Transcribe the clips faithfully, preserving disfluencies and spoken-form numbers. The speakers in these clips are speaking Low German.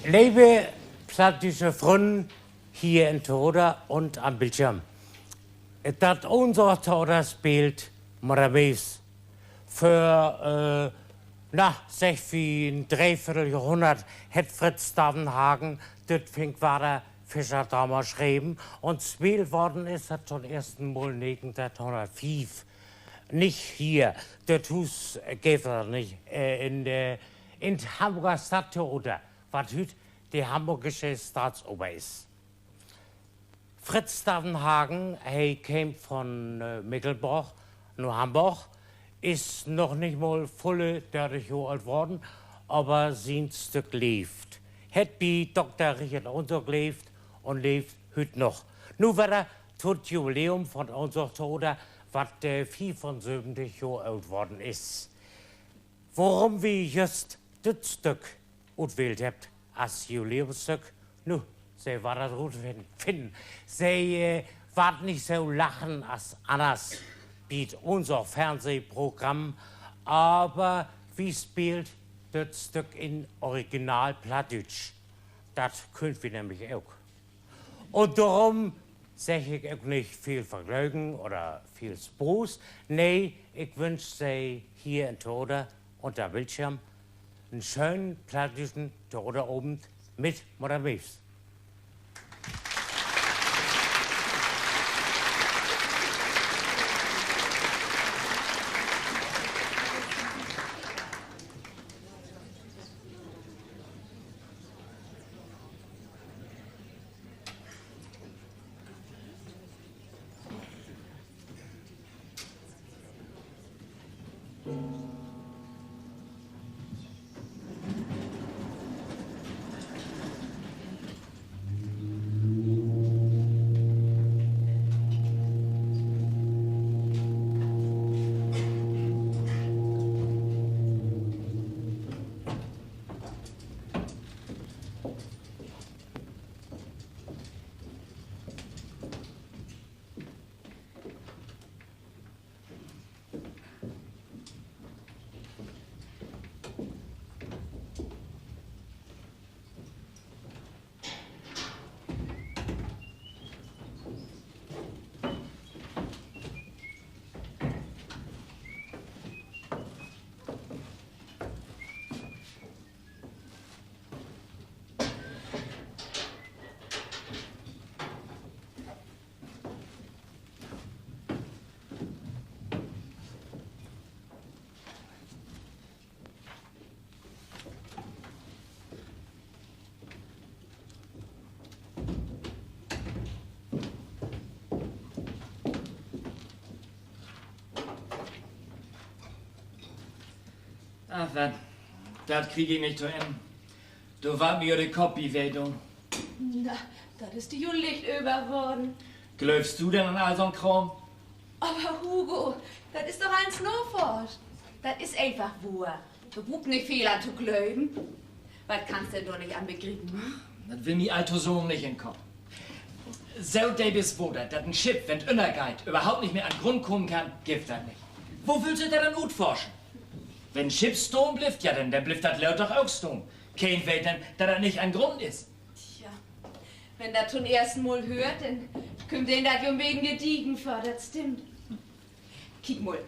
Leve plattdüütsche Frünnen hier in Theater un an Bildschirm. Dat Ohnsorg-Theater speelt Mudder Mews. Vör, äh, na, segg wi, en Dreevierteljohrhunnert hett Fritz Stavenhagen düt Finkwarder Fischerdrama schreven un speelt worrn is dat to'n eersten Mal negenteihnhunnertfief. Nich hier, dat Huus geev dat nich, äh, in de, in't Hamborger Stadttheater, wat hüüt de Hamborgische Staatsoper is. Fritz Stavenhagen, he keem von, äh, Mekelborg na Hamborg, is noch nich mal vulle dörtig Johr oolt worrn, aver sien Stück leevt. Hett bi Dokter Richard Ohnsorg leevt un leevt hüüt noch. Nu wedder to't Jubiläum von Ohnsorg-Theater, wat, äh, fiefunsöventig Johr oolt worrn is. Worüm wi jüst düt Stück utwählt hebbt as Jubiläumsstück, nu, Se warrt dat rutfin-, finnen. Se, äh, warrt nich so lachen as anners bi't Ohnsorg-Fernsehprogramm, aver wi speelt düt Stück in Original Plattdüütsch. Dat köönt wi nämlich ok. Un dorüm segg ik ok nich veel Vergnögen oder veel Spaaß. Nee, ik wünsch Se hier in Theater un an Bildschirm en schönen plattdüütschen Theateravend mit Mudder Mews. Ach wat, dat krieg ik nich to Enn. Dor warrt mi jo de Kopp bi weh doon. Na, dat is di jo licht överworrn. Glöövst du denn an all so'n Kraam? Aver Hugo, dat is doch allens naforscht. Dat is eenfach wohr. Dor bruukt nich veel an to glöven. Wat kannst denn dor nich an begriepen? Dat will mi all tosamen nich in'n Kopp. So deep is Water, dat en Schipp, wenn 't ünnergeiht, överhaupt nich mehr an Grund kamen kann, gifft dat nich. Wo wüllt se dat denn utforschen? Wenn 't Schipp stahn blifft, ja, denn, denn blifft dat Lood doch ok stahn. Keen weet denn, dat dat nich an Grund is. Tja, wenn dat to'n eersten Mal höört, denn kümmt een dat jo 'n beten gediegen vör, dat stimmt. Kiek mal,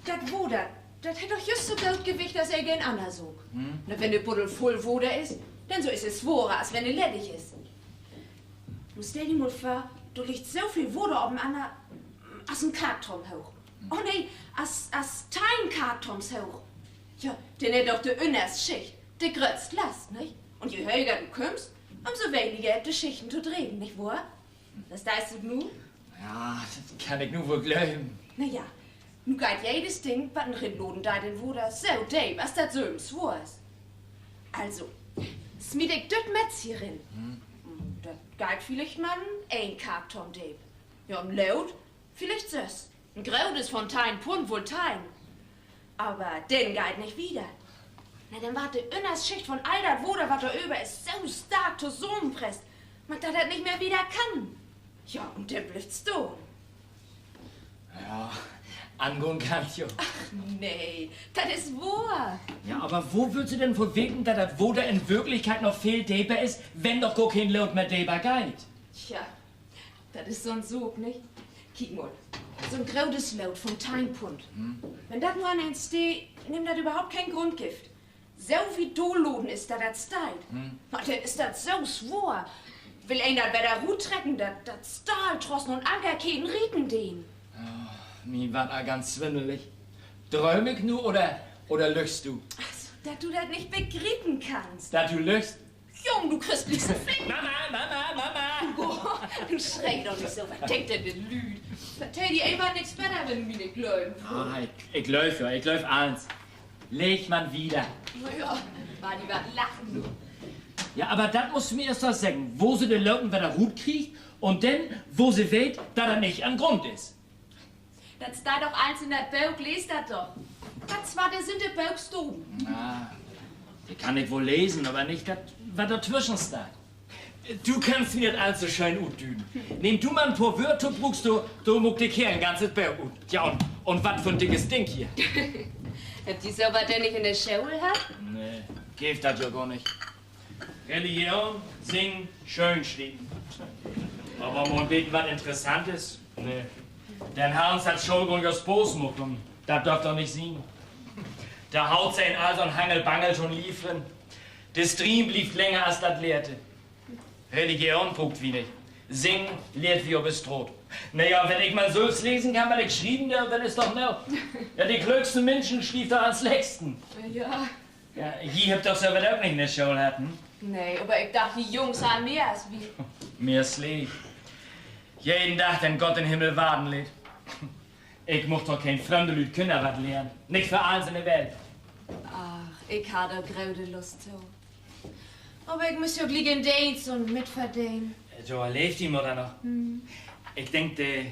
dat Water, dat hett doch jüst so goot Gewicht as irgendeen anner Saak. Na, wenn de Buddel vull Water is, denn so is he sworer, as wenn he leddig is. Nu stell di mal vör, dor liggt so veel Water op'nanner as en Karkton hooch. Oh nee, as, as teihn Karktons hooch. Ja, denn hett doch de ünnerste Schicht de gröttste Last, nich? Un je höger du kümmst, üm so weniger hebbt de Schichten to dregen, nich wohr? Wat deist du nu? Ja, dat kann ik nu woll glöven. Na ja, nu geiht jedes Ding, wat een rinladen deit, in Water so deep, as dat sülvst swoor is. Also, smiet ik düt Mess hier rin. Dat geiht villicht man een Karkton deep. Ja, un Lood villicht söss. En grotes von teihn Pund wull teihn. Aver denn geiht nich wieder. Na, denn warrt de ünnerste Schicht von all dat Water, wat dor över is, so stark tosamenpresst, man, dat dat nich mehr wieder kann. Ja, un denn blifft stahn. Ja, angahn kann, jo. Ach nee, dat is wohr. Ja, aver wo wullt se denn woll weten, dat dat Water in Würklichkeit noch veel deper is, wenn doch gor keen Loot mehr deper geiht? Tja, dat is so'n Saak, nich? Kiek mal, so'n grote Sloot vun teihn Pund. Wenn dat nu an een Steed neem dat överhaupt keen Grund gifft, so wiet daallaten is, dat dat steiht, denn is dat so swoor. Will een dat wedder ruttrecken, dat, dat Stahltrossen un Ankerkeden rieten deen. Mi warrt al ganz swimmelig. Drööm ik nu oder, oder lüggst du? Also, dat du dat nich begriepen kannst. Dat du lüggst? Jung, du kriggst glieks en Flick. Mama, Mama, Mama! Oh, nu schrei doch nich so. Wat denkt denn de Lüüd? Vertell di eenfach nix beter, wenn du mi nich glöövst. Ah, ik, ik glööv jo, ik glööv allens. Lees man wieder. Na ja, warrt di wat lachen, du. Ja, aver dat musst du mi eerst noch seggen, wo se de Loten wedder rutkriggt un denn, wo se weet, dat dat nich an Grund is. Dat steiht doch allens in dat Book, lees dat doch. Dat swarte sünd de Bookstaven. Na, de kann ik woll lesen, aver nich dat, wat dor twüschen steiht. Du kannst mi dat allens so schöön utdüden. Nehm du man en poor Wöör to Bruuk, do, do maakt de Keerl en ganzet Book ut. Tja, un, un wat för en dickes Ding hier. Hebbt ji so wat denn nich in de School hatt? Nee, geev dat jo gor nich. Religion, singen, schöön schrieven. Aver mal en beten wat Interessantes? Nee. Denn harr uns dat Schoolgahn jo Spaaß maakt un dat dröff doch nich sien. Dor haalt se een all so'n Hangelbangel to'n Lief rin. De Striem blifft länger as dat Lehrte. Religion bruukt wi nich. Singen lehrt wi op de Straat. Na ja, wenn ik man sülvst lesen kann, wat ik schrieven do, denn is doch noog. Ja, de klööksten Minschen schrievt doch an'n slechtsten. Ja. Ja, ji hebbt doch so wat ok nich in de School hatt, hm? Nee, aver ik dach, ji Jungs harrn mehr as wi. Mehr Sleeg. Jeden Dag, den Gott den Himmel warden lett. Ik much doch keen frömde Lüüd Kinner wat lehren. Nich för allens in de Welt. Ach, ik harr dor grote Lust to. Aver ik müss jo gliek in Deenst un mitverdenen. Dor leevt dien Mudder noch. Ik denk, de,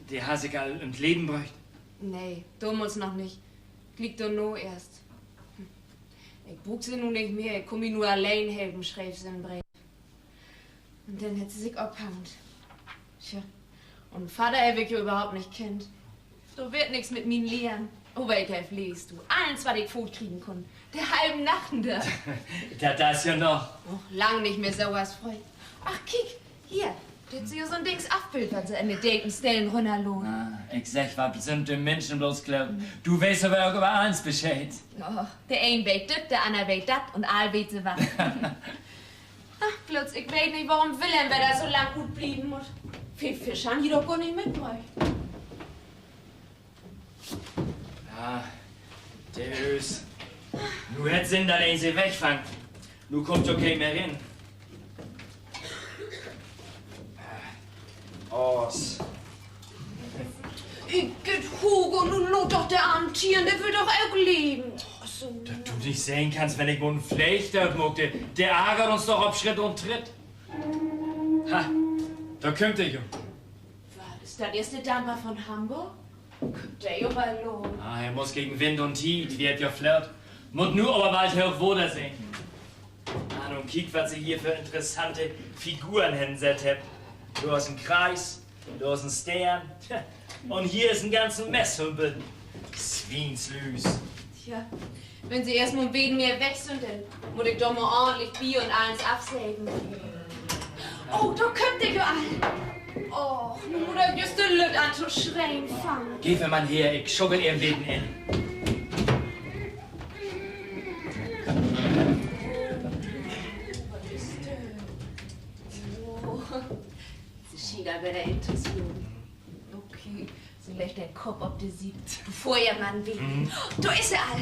de harr sik al üm't Leven bröcht. Nee, domals noch nich. Gliek dorna eerst. Ik bruuk se nu nich mehr, ik kunn mi nu alleen helpen, schreev se en Breev. Un denn hett se sik ophangt. Tja, un Vadder heff ik jo överhaupt nich kennt. Dor weer nix mit mien Lehren. Aver ik heff, lees du, allens, wat ik footkriegen kunn. De halven Nachten dör. Dat, dat is ja noch. Och, lang nich mehr so as fröher. Ach, kiek, hier, dor hett se jo so'n Dings afbildt, wat se in de Dekenstellen rünnerlaadt. Ah, ik segg, wat sünd de Minschen bloots klook. Du weetst aver ok över allens Bescheed. Och, de een weet düt, de anner weet dat un all weet se wat. Ach, bloots, ik weet nich, worüm Willem wedder so lang utblieven mutt. Veel Fisch harrn ji doch gor nich mitbröcht. Ja, de Öös. Nu hett Sinn, dat een se wegfangt. Nu kummt jo keen mehr rin. Aas. Igitt, Hugo, nu laat doch de armen Tieren, de wüllt doch ok leven. Dat du nich sehn kannst, wenn ik mal en Fleeg doot maak, de, de argert uns doch op Schritt un Tritt. Ha, dor kümmt de jo. Wat, is dat eerst de Damper von Hamborg? Kümmt de jo bald an. Ah, he muss gegen Wind un Tied, wi hebbt jo Floot. Mutt nu aver bald Hoochwater sehn. Ah, nu kiek, wat se hier för interessante Figuren hensett hebbt. Dor is en Kreis, dor is en Steern. Un hier is en ganzen Messhümpel. Swienslüüd. Tja, wenn se eerst mal en beten mehr weg sünd, denn mutt ik doch mal ordentlich bi un allens afsegen. Oh, dor kümmt de jo al. Och, nu mutt ik jüst de Lütt an to schreen fangen. Geev em man her, ik schuckel ehr en beten in. Se schient al wedder in to slapen. Okay, se leggt den Kopp op de Siet. Bevör ehr Mann weer. Dor is se al.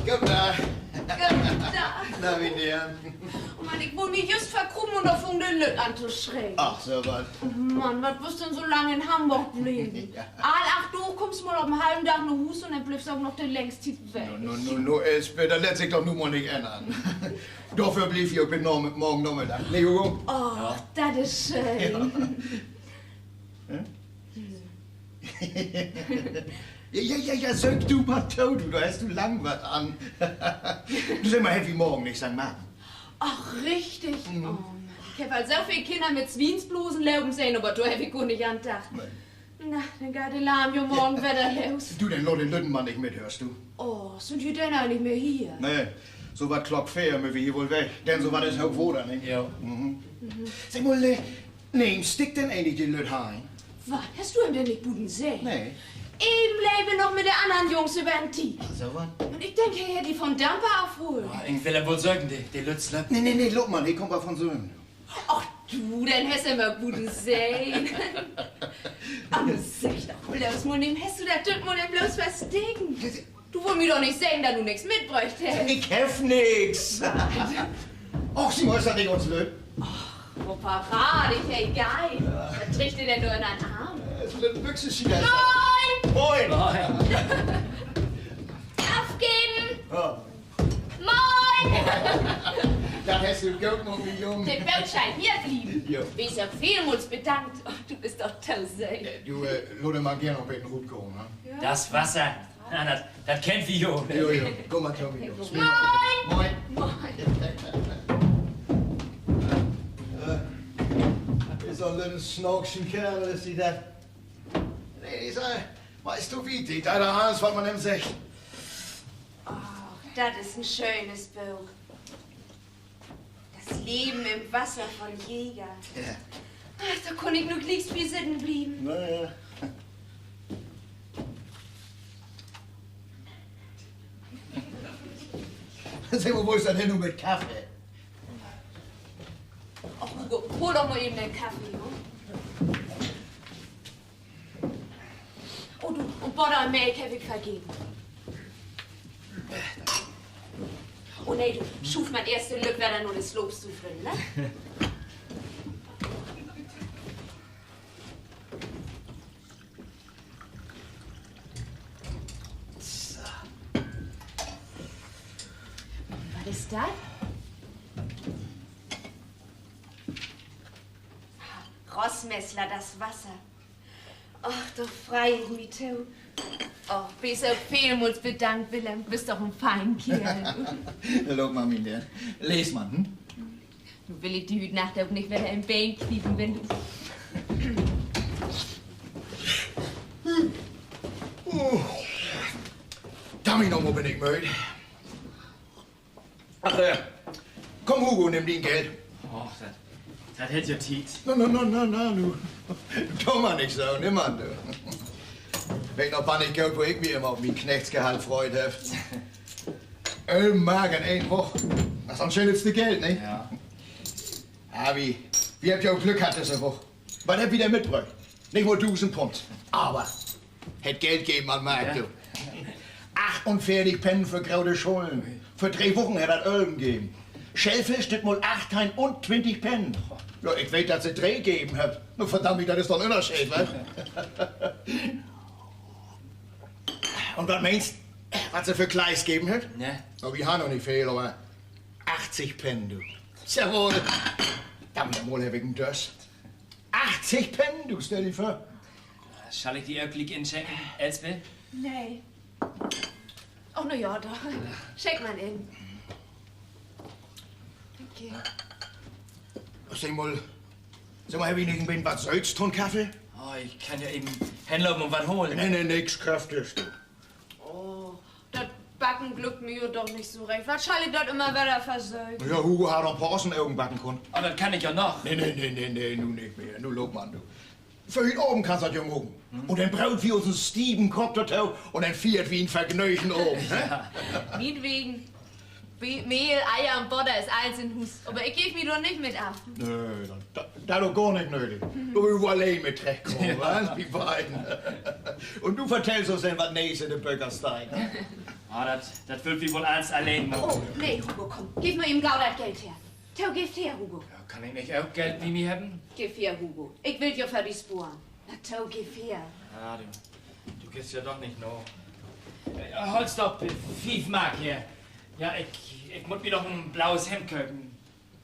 Guten Dag. Guten Dag. Na, wie denn? Oh Mann, ik wull mi jüst verkrupen un dor fung de Lütt an to schreen. Ach, so wat. Mann, wat büst denn so lang in Hamborg bleven? All acht Daag kummst mal op en halven Dag na Huus un denn bliffst ok noch de längste Tiet weg. Nu, nu, nu, Elsbeth, dat lett sik doch nu mal nich ännern. Dorför blievt wi ok bit morgen Namiddag, ne, Hugo? Och, dat is schöön. Ja, ja, ja, söök du mal to, du, dor hest du lang wat an. Segg mal, hebbt wi morgen nich Sankt Marken? Ach, richtig. Oh Mann, ik heff al so veel Kinner mit Swiensblasen lopen sehn, aver dor heff ik gor nich an dacht. Na, denn geiht de Larm jo morgen wedder los. Du, denn laat den lütten Mann nich mit, höörst du? Oh, sünd ji denn al nich mehr hier? Nee, so wat Klock veer mööt wi hier woll weg. Denn so wat is Hochwater, ne? Segg mal, äh, nehm Stick denn egentlich de lütt Hein? Wat, hest du em denn nich buten sehn? Nee. Even leep he noch mit de annern Jungs över den Diek. So wat? Un ik denk, he hett di von'n Damper afholt. Ik will em woll söken, de, de lütt Slöpp. Nee, nee, nee, laat man, he kummt woll von sülven. Och du, denn hest em ja buten sehn. Aver segg doch bloots mal, neem hest du dat düt Mal denn bloots versteken? Du wullt mi doch nich seggen, dat du nix mitbröcht hest. Ik heff nix. Och, Simon, is dat nich uns Lütt? Och, wo paradig he geiht. Wat driggt he denn dor in den Arm? Is en lütt Büxenschieter. Moin! Moin! Afgeven! Moin! Dat hest du goot maakt, mien Jung. De Boot schall hier blieven. Jo. Wees ok veelmals bedankt. Oh, du büst doch to sööt. Du, äh, laat em man geern noch en beten rutkamen, ne? Dat Wasser, na, dat, dat kennt wi jo. Jo, jo. Kumm man to mi, Jungs. Moin! Moin! Moin! Äh, is so'n lütten snaakschen Keerl, is de dat. Nee, is al, weetst du, wi, de deit allens, wat man em seggt. Och, dat is en schönes Book. Das Leben im Wasser von Jäger. Ach, dor kunn ik nu glieks bi sitten blieven. Na ja. Segg mal, wo is dat denn nu mit Kaffee? Och, Hugo, hol doch mal even den Kaffee, jo? Oh, du, un Botter un Melk heff ik vergeten. Oh nee, du, schuuv man eerst de Lütt wedder na de Slaapstuuv rin, ne? So. Wat is dat? Rossmessler, das Wasser. Och, dor frei ik mi to. Och, wees ok veelmals bedankt, Willem. Büst doch en fein Keerl. Loop man, mien Deern. Lees man, hm? Nu will ik di hüüt Nacht ok nich wedder in't Been kniepen, wenn du... Dammit, noch mal bün ik mööd. Ach, äh, kumm, Hugo, nimm dien Geld. Och, dat, dat hett jo Tiet. Na, na, na, na, na, nu. Do man nich so, nimm an, du. Weet noch bannig goot, wo ik mi immer op mien Knechtsgehalt freut heff. Ölven Mark in een Woch. Dat is anscheinend dat Geld, ne? Ja. Ah, wi, wi hebbt ja ok Glück hatt düsse Woch. Wat hebbt wi denn mitbröcht? Nich mal dusend Pund. Aver hett Geld geven an Markt, du. Achtunveertig Penn för grote Schullen. Vör dree Wochen hett dat ölven geven. Schellfisch, dit Mal achtein un twintig Penn. Ja, ik weet, dat se dree geven hebbt. Nu, verdamm mi, dat is doch en Ünnerscheed, wat? Un wat meenst, wat se för Kleis geven hett? Na, wi harrn noch nich veel, aver achtzig Penn, du. Jawoll. Verdammt nochmal, heff ik en Döst. Achtzig Penn, du, stell di vör. Schall ik di ok gliek inschenken, Elsbeth? Nee. Och, na ja, doch. Schenk man in. Danke. Segg mal, segg mal, hebbt wi nich en beten wat Sööts to'n Kaffee? Oh, ik kann ja even henlopen un wat holen. Nee, nee, nix Köftigs, du. Oh, dat Backen glückt mi jo doch nich so recht. Wat schall ik dat ümmer wedder versöken? Ja, Hugo harr doch en poor Ossenegen backen kunnt. Oh, dat kann ik ja noch. Nee, nee, nee, nee, nee, nu nich mehr. Nu loop man, du. För hüüt Avend kannst dat ja maken. Un denn broot wi uns en stieven Kopp dorto un denn fiert wi en vergnöögten Avend, ne? Mientwegen. Be-, Mehl, Eier un Botter is allens in Huus. Aver ik geev mi dor nich mit af. Nee, dat, dat, dat is ok gor nich nödig. Dor wüllt wi alleen mit trechtkamen, wa? Wi beiden. Un du vertellst uns denn, wat Nees in de Böker steiht, ne? Ah, dat, dat wüllt wi woll allens alleen maken. Oh, nee, Hugo, kumm. Geev mal even gau dat Geld her. To, geev her, Hugo. Ja, kann ik nich ok Geld bi mi hebben? Geev her, Hugo. Ik will jo för di sporen. Na to, geev her. Ja, du, du geevst ja doch nich na. Äh, holt, stopp, fief Mark her. Ja, ik, ik mutt mi noch en blaut Hemd köpen.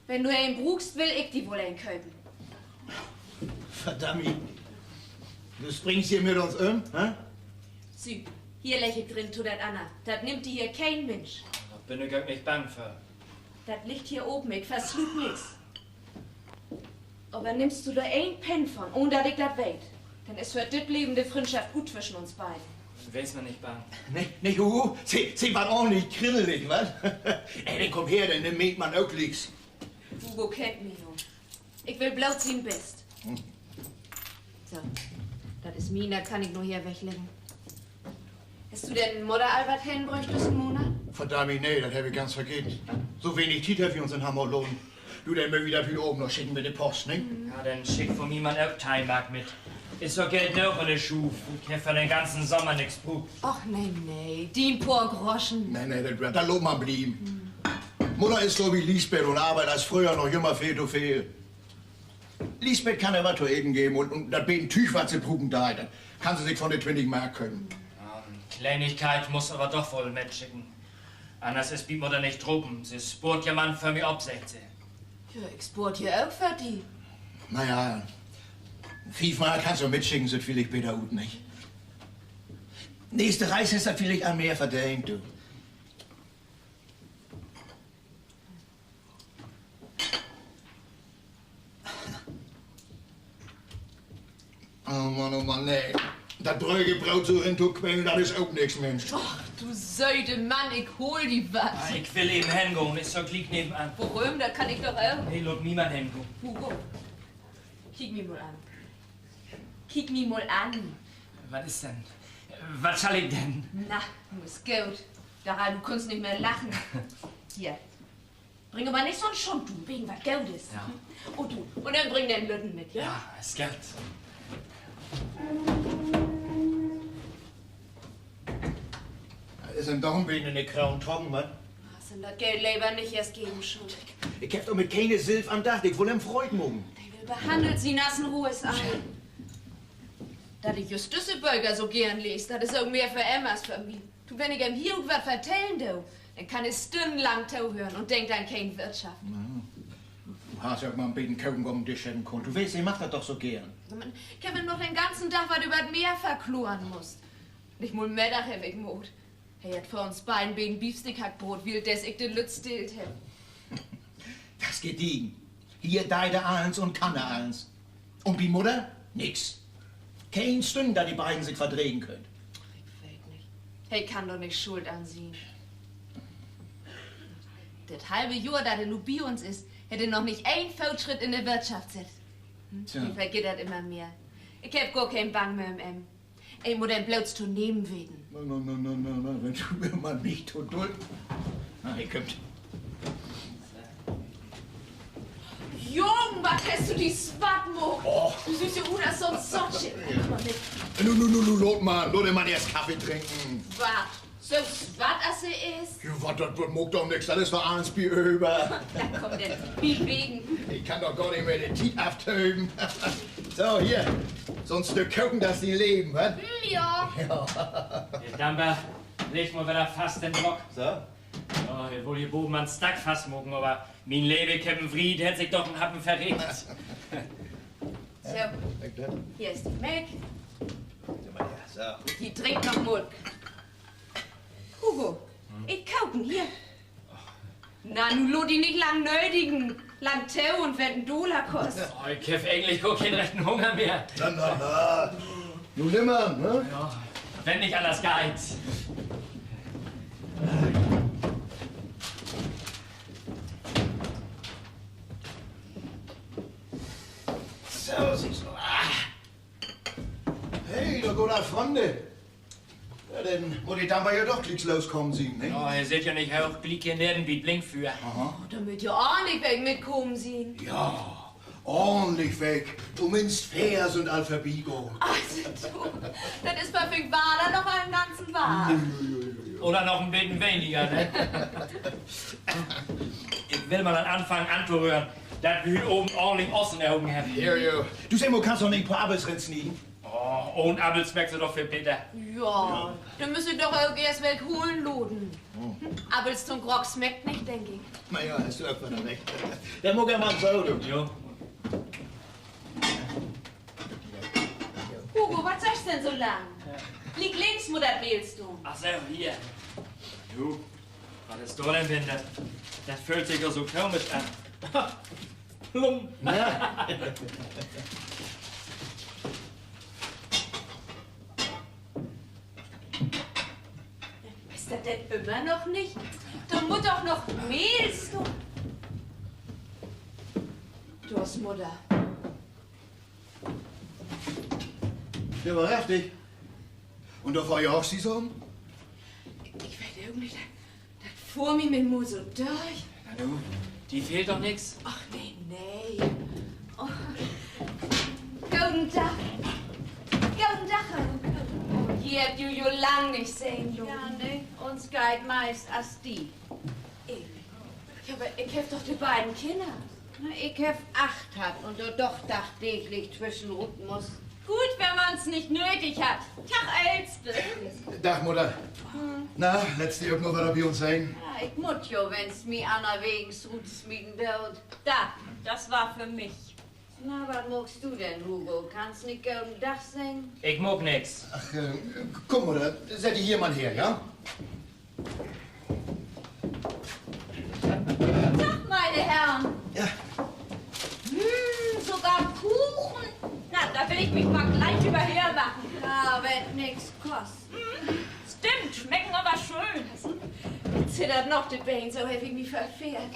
Wenn du een bruukst, will ik di woll een köpen. Verdammi. Du springst hier mit uns üm, hä? Süh, hier legg ik drin to dat anner. Dat nimmt di hier keen Minsch. Dor bün ik ok nich bang för. Dat liggt hier open, ik versluut nix. Aver nimmst du dor een Penn von, ahn dat ik dat weet, Denn is för dit Leven de Fründschaft ut twüschen uns beiden. Wees man nich bang. Nich, nich, Hugo? Se, se warrt ordentlich kriddelig, wat? Ey, denn kumm her, denn nehm ik man ok glieks. Hugo kennt mi jo. Ik will bloot sien Best. So, dat is mien, dat kann ik nu hier wegleggen. Hest du denn Mudder al wat henbröcht düssen Monat? Verdammi, nee, dat heff ik ganz vergeten. So wenig Tiet hebbt wi uns in Hamborg laten. Du, denn mööt wi dat hüüt Avend noch schicken mit de Post, ne? Ja, denn schick vun mi man ok teihn Mark mit. Is doch Geld noog in de Schuuv. Ik heff för den ganzen Sommer nix bruukt. Och, nee, nee, dien poor Groschen. Nee, nee, dat, dat laat man blieven. Mudder is so as Liesbeth un arbeidt as fröher noch jümmer veel to veel. Liesbeth kann ehr wat to eten geven un, un dat beten Tüüg, wat se bruken deit, dat kann se sik vun de twintig Mark köpen. Ja, Kleinigkeit muss aver doch woll mitschicken. Anners is bi Mudder nich drapen. Se spoort ja man för mi op, seggt se. Ja, ik spoor ja ok för di. Na ja, fief Mark kannst du mitschicken, süht villicht beter ut, nich? Nächste Reis hest du villicht an mehr verdeent, du. Oh Mann, oh Mann, nee. Dat bröge Broot so rintoquellen, dat is ok nix, Minsch. Och, du söte Mann, ik hool di wat. Ah, ik will even hengahn, is doch gliek nevenan. Worüm? Dat kann ik doch ok. Nee, laat mi man hengahn. Hugo, kiek mi mal an. Kiek mi mal an. Wat is denn? Wat schall ik denn? Na, nu is goot. Dara, du kunnst nich mehr lachen. Hier. Bring aver nich so'n Schund, du, wegen wat Goodes. Ja. Un du, un denn bring den Lütten mit, ja? Ja, is goot. Is em doch en beten in de Kragen trocken, wat? Hest em dat Geld lever nich eerst geven schullt. Ik heff doch mit kene Silv andacht, ik wull em Freud maken. De will behannelt sien as en Ruhesei. Dat ik jüst düsse Böker so geern lees, dat is ok mehr för em as för mi. Du, wenn ik em hier ok wat vertellen do, denn kann he stünnenlang tohören un denkt an keen Wirtschaft. Du harrst ja ok mal en beten Koken op'n Disch hebben kunnt. Du weetst, he mag dat doch so geern. Man, ik heff em noch den ganzen Dag wat över't Meer verkloren musst. Nich mal Meddag heff ik maakt. He hett för uns beiden beten Beefsteak-Hackbroot, wieldes ik de Lütt stillt heff. Dat is gediegen. Hier deit he allens un kann he allens. Un bi Mudder? Nix. Keen Stünn, dat de beiden sik verdregen köönt. Ik weet nich. He kann dor nich schuld an sien. Dat halve Johr, dat he nu bi uns is, hett he noch nich een Footschritt in de Wirtschaft sett. Hm? Tja. He vergitt dat immer mehr. Ik heff gor keen Bang mehr üm em. Ik mutt em bloots to nehmen weten. Na, na, na, na, na, wenn du mi man nich to dull. Na, he kümmt. Jung, wat hest du di swatt maakt? Du sühst ja ut as so'n Sottje. Nu, nu, nu, nu, laat man, laat em man eerst Kaffee drinken. Wat? So swatt as he is? Ja, wat, dat, dat maakt doch nix, dat is doch allens bi över. Na kumm denn, bi wegen. Ik kann doch gor nich mehr de Tiet aftöven. So, hier, so'n Stück Koken, dat is dien Leven, wat? Hm, ja. Herr Damper, leggt mal wedder fast den Block. So? Ja, ik wull hier boven an'n Stack fastmaken, aver mien Leve, ik heff en Vriend, hett sik doch en Happen verreekt. So, hier is de Melk. So. Hier, drink noch mal. Hugo, ik koken, hier. Na, nu laat di nich lang nödigen. Lang to un wenn en Dollar kost. Oh, ik heff egentlich gor keen rechten Hunger mehr. Na, na, na. Nu nimm man, ne? Ja, wenn nich anners geiht. So, sühst du. Ah. Hey, dor gaht de Fronde. Ja, denn mutt de Damper ja doch glieks loskamen sien, ne? Ja, he sitt ja nich hooch, gliek hier neven bi't Blinkfüer. Aha. Oh, dor mööt ja ornlich welk mitkamen sien. Ja, ornlich welk. Tominnst veer sünd al vörbigahn. Also, du, dat is för Fink Wahler noch en ganzen Wagen. Oder noch en beten weniger, ne? Ik will mal anfangen antoröhren, dat wi hüüt Avend ornlich Ossen in de Ogen hebbt. Jo, jo. Du, segg mal, kannst du nich en poor Appels rinsnieden? Oh, ahn Appels smeckt se doch veel beter. Ja, denn müss ik doch ok eerst welk holen laten. Appels to'n Grog smeckt nich, denk ik. Na ja, hest du ok wedder recht. Denn maak ik mal so, du. Jo. Hugo, wat söchst denn so lang? Gliek links mutt dat Mehl stahn. Ach so, hier. Du, wat is dor denn binnen? Dat, dat föhlt sik ja so komisch an. Plump. Na? Is dat denn ümmer noch nich? Dor mutt doch noch Mehl stahn. Dor is Mudder. Ja, wahrhaftig. Un dor fohr ja ok, Se seggt? Ik weet ok nich, dat, dat fohr mi mit mal so dörch. Na nu, di fehlt doch nix. Ach nee, nee. Oh. Goden Dag. Goden Dag, Herr Hugo. Wi hebbt jo, jo lang nich sehn, du. Ja, ne? Uns geiht meist as di. Ik, ja, aver ik heff doch de beiden Kinner. Na, ik heff acht hatt un dor doch dagdääglich twüschenrut musst. Goot, wenn man's nich nödig hett. Dag, Elsbeth. Dag, Mudder. Na, lettst di ok mal wedder bi uns sehn? Ja, ik mutt jo, wenn's mi annerwegens rutsmieten doot. Dat, dat weer för mi. Na, wat maakst du denn, Hugo? Kannst nich goden Dag seggen? Ik maak nix. Ach, äh, kumm, Mudder, sett di hier man her, ja? Tag, meine Herren. Ja. Hm, sogar Kuchen. Na, da will ich mich mal gleich über hermachen. Ja, wenn 't nix kost. Hm, stimmt, smecken aver schöön. Mi zittert noch de Been, so heff ik mi verfehrt.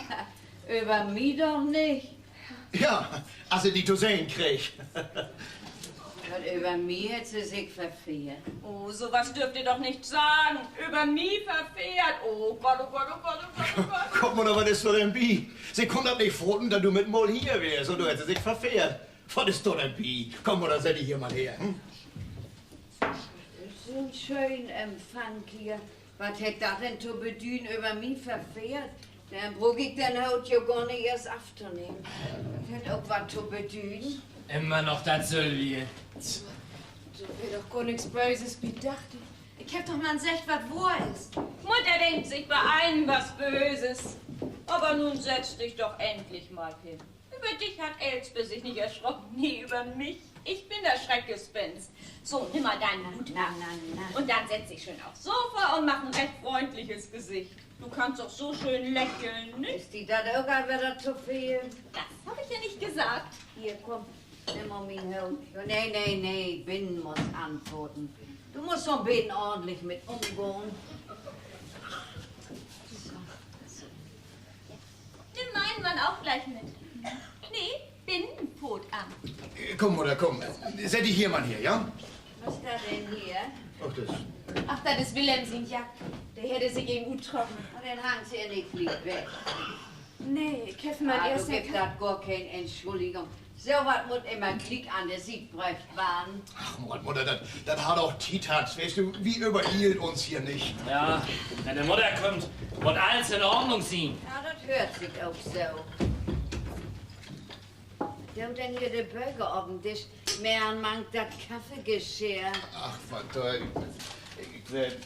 Över mi doch nich. Ja, as se di to sehn kreeg. Wat, över mi hett se sik verfehrt? Oh, so wat dröfft ji doch nich seggen. Över mi verfehrt. Oh Gott, oh Gott, oh Gott, oh Gott, oh Gott. Kumm, Mudder, wat is dor denn bi? Se kunn dat nich faten, dat du mit mal hier weerst. Un dor hett se sik verfehrt. Wat is dor denn bi? Kumm, Mudder, sett di hier man her, hm? So'n schönen Empfang hier. Wat hett dat denn to bedüden, över mi verfehrt? Denn bruuk ik den Hoot jo gor nich eerst aftonehmen. Dat hett ok wat to bedüden. Immer noch dat sülvige. Dor weer doch gor nix Böses bi dacht. Ik heff doch man seggt, wat wohr is. Mutter denkt sich bei allem was Böses. Aber nun setz dich doch endlich mal hin. Über dich hat Elsbeth sich nicht erschrocken, nie über mich. Ich bin das Schreckgespenst. So, nimm mal deinen Hut ab. Na, na, na. Und dann setz dich schön aufs Sofa und mach ein recht freundliches Gesicht. Du kannst doch so schön lächeln, nicht? Is di dat ok al wedder to veel? Das hab ich ja nicht gesagt. Hier, kumm, nimm mal mien Hoot. Jo, nee, nee, nee, Binnen muss antworten. Du musst so 'n beten ordentlich mit ümgahn. So, so. Nimm meinen Mann auch gleich mit. Nee, Binnenpotamt. Kumm, Mudder, kumm. Sett di hier man her, ja? Wat is dat denn hier? Ach, dat is, ach, dat is Willem sien Jack. De hett he sik even uttrocken. Un denn hangt se in de Fliet weg. Nee, ik heff man eerst, du, geev dat gor keen Entschulligung. So wat mutt immer gliek an de Siet bröcht warrn. Ach, Mudder, Mudder, dat, dat harr doch Tiet hatt. Weetst du, wi övereilt uns hier nich. Ja, wenn de Mudder kümmt, mutt allens in Ordnung sien. Ja, dat höört sik ok so. Wat doot denn hier de Böker op'n Disch? Mehr mank dat Kaffeegeschirr. Ach, wat, dor, ik, ik,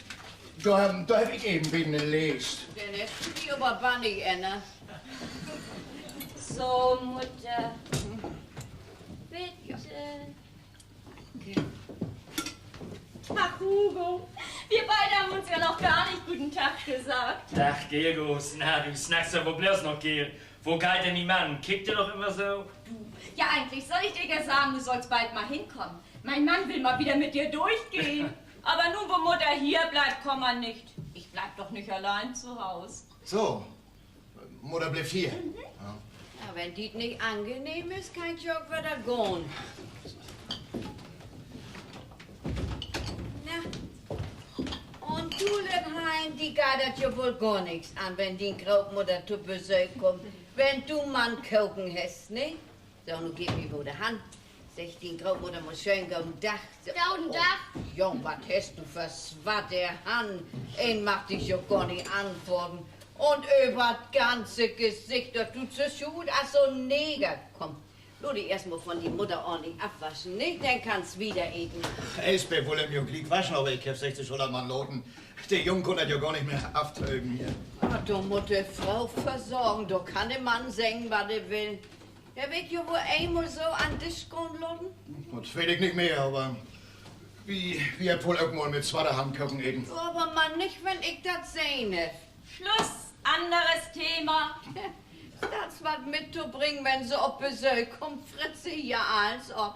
dor, dor heff ik even beten leest. Denn hest du di aver bannig ännert. So, Mutter. Bitte. Ach, Hugo, wir beide haben uns ja noch gar nicht guten Tag gesagt. Dag, Geergos. Na, du snackst ja woll bloots noch, Geer. Wo geiht denn dien Mann? Kickt de noch immer so? Du, ja, eigentlich soll ich dir ja sagen, du sollst bald mal hinkommen. Mein Mann will mal wieder mit dir durchgehen. Aber nun, wo Mutter hier bleibt, kann man nicht. Ich bleib doch nicht allein zu Haus. So. Mudder blifft hier. Ja, wenn di 't nich angenehm is, kannst jo ok wedder gahn. Na, un du, leve Hein, di geiht dat jo woll gor nix an, wenn dien Grootmudder to Besöök kummt, wenn du man Koken hest, ne? So, nu geev mi woll de Hand. Segg dien Grootmudder mal schöön goden Dag. So, goden Dag. Jung, wat hest du för swatte Hannen? Een mag di jo gor nich anfaten. Un över 't ganze Gesicht, dat deit so schuut as so'n Neger. Kumm, laat di eerst mal von dien Mudder ordentlich afwaschen, ne? Denn kannst wieder eten. Elsbeth wull em jo gliek waschen, aver ik heff seggt, se schull dat man laten. De Jung kunn dat jo gor nich mehr aftöven hier. Ah, dor mutt de Fro versorgen, dor kann de Mann seggen, wat he will. Heff ik jo woll eenmal so an'n Disch gahn laten? Dat weet ik nich mehr, aver wi, wi hebbt woll ok mal mit swatte Hannen Koken eten. Aver man nich, wenn ik dat sehn heff. Schluss, anderes Thema. Statt wat mittobringen, wenn se op Besöök kummt, fritt se hier allens op.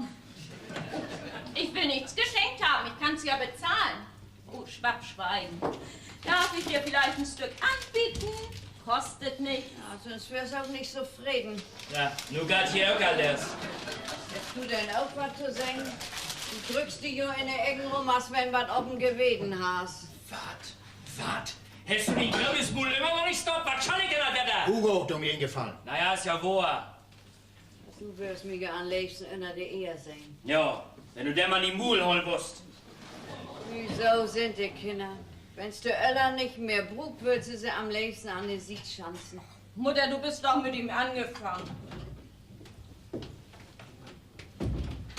Ich will nichts geschenkt haben, ich kann's ja bezahlen. Oh, Wappschweigen. Darf ich dir vielleicht ein Stück anbieten? Kostet nix. Ja, sonst wöörst ok nich so freden. Na, nu geiht hier ok allens. Hest du denn ok wat to seggen? Du drückst di jo in de Ecken rum, as wenn wat op'n Geweten harrst. Wat? Wat? Hest du dien grotes Muul ümmer noch nich stoppt? Wat schall ik denn al wedder? Hugo, do mi een Gefallen. Na ja, is ja wohr. Du wöörst mi ja an'n leevsten ünner de Eer sehn. Ja, wenn du denn man dien Muul hollen wullt. Wieso sünd de Kinner? Wenn s' de Öllern nich mehr bruukst, wullt se se an'n leevsten an de Siet schanzen. Mudder, du büst doch mit em anfangen.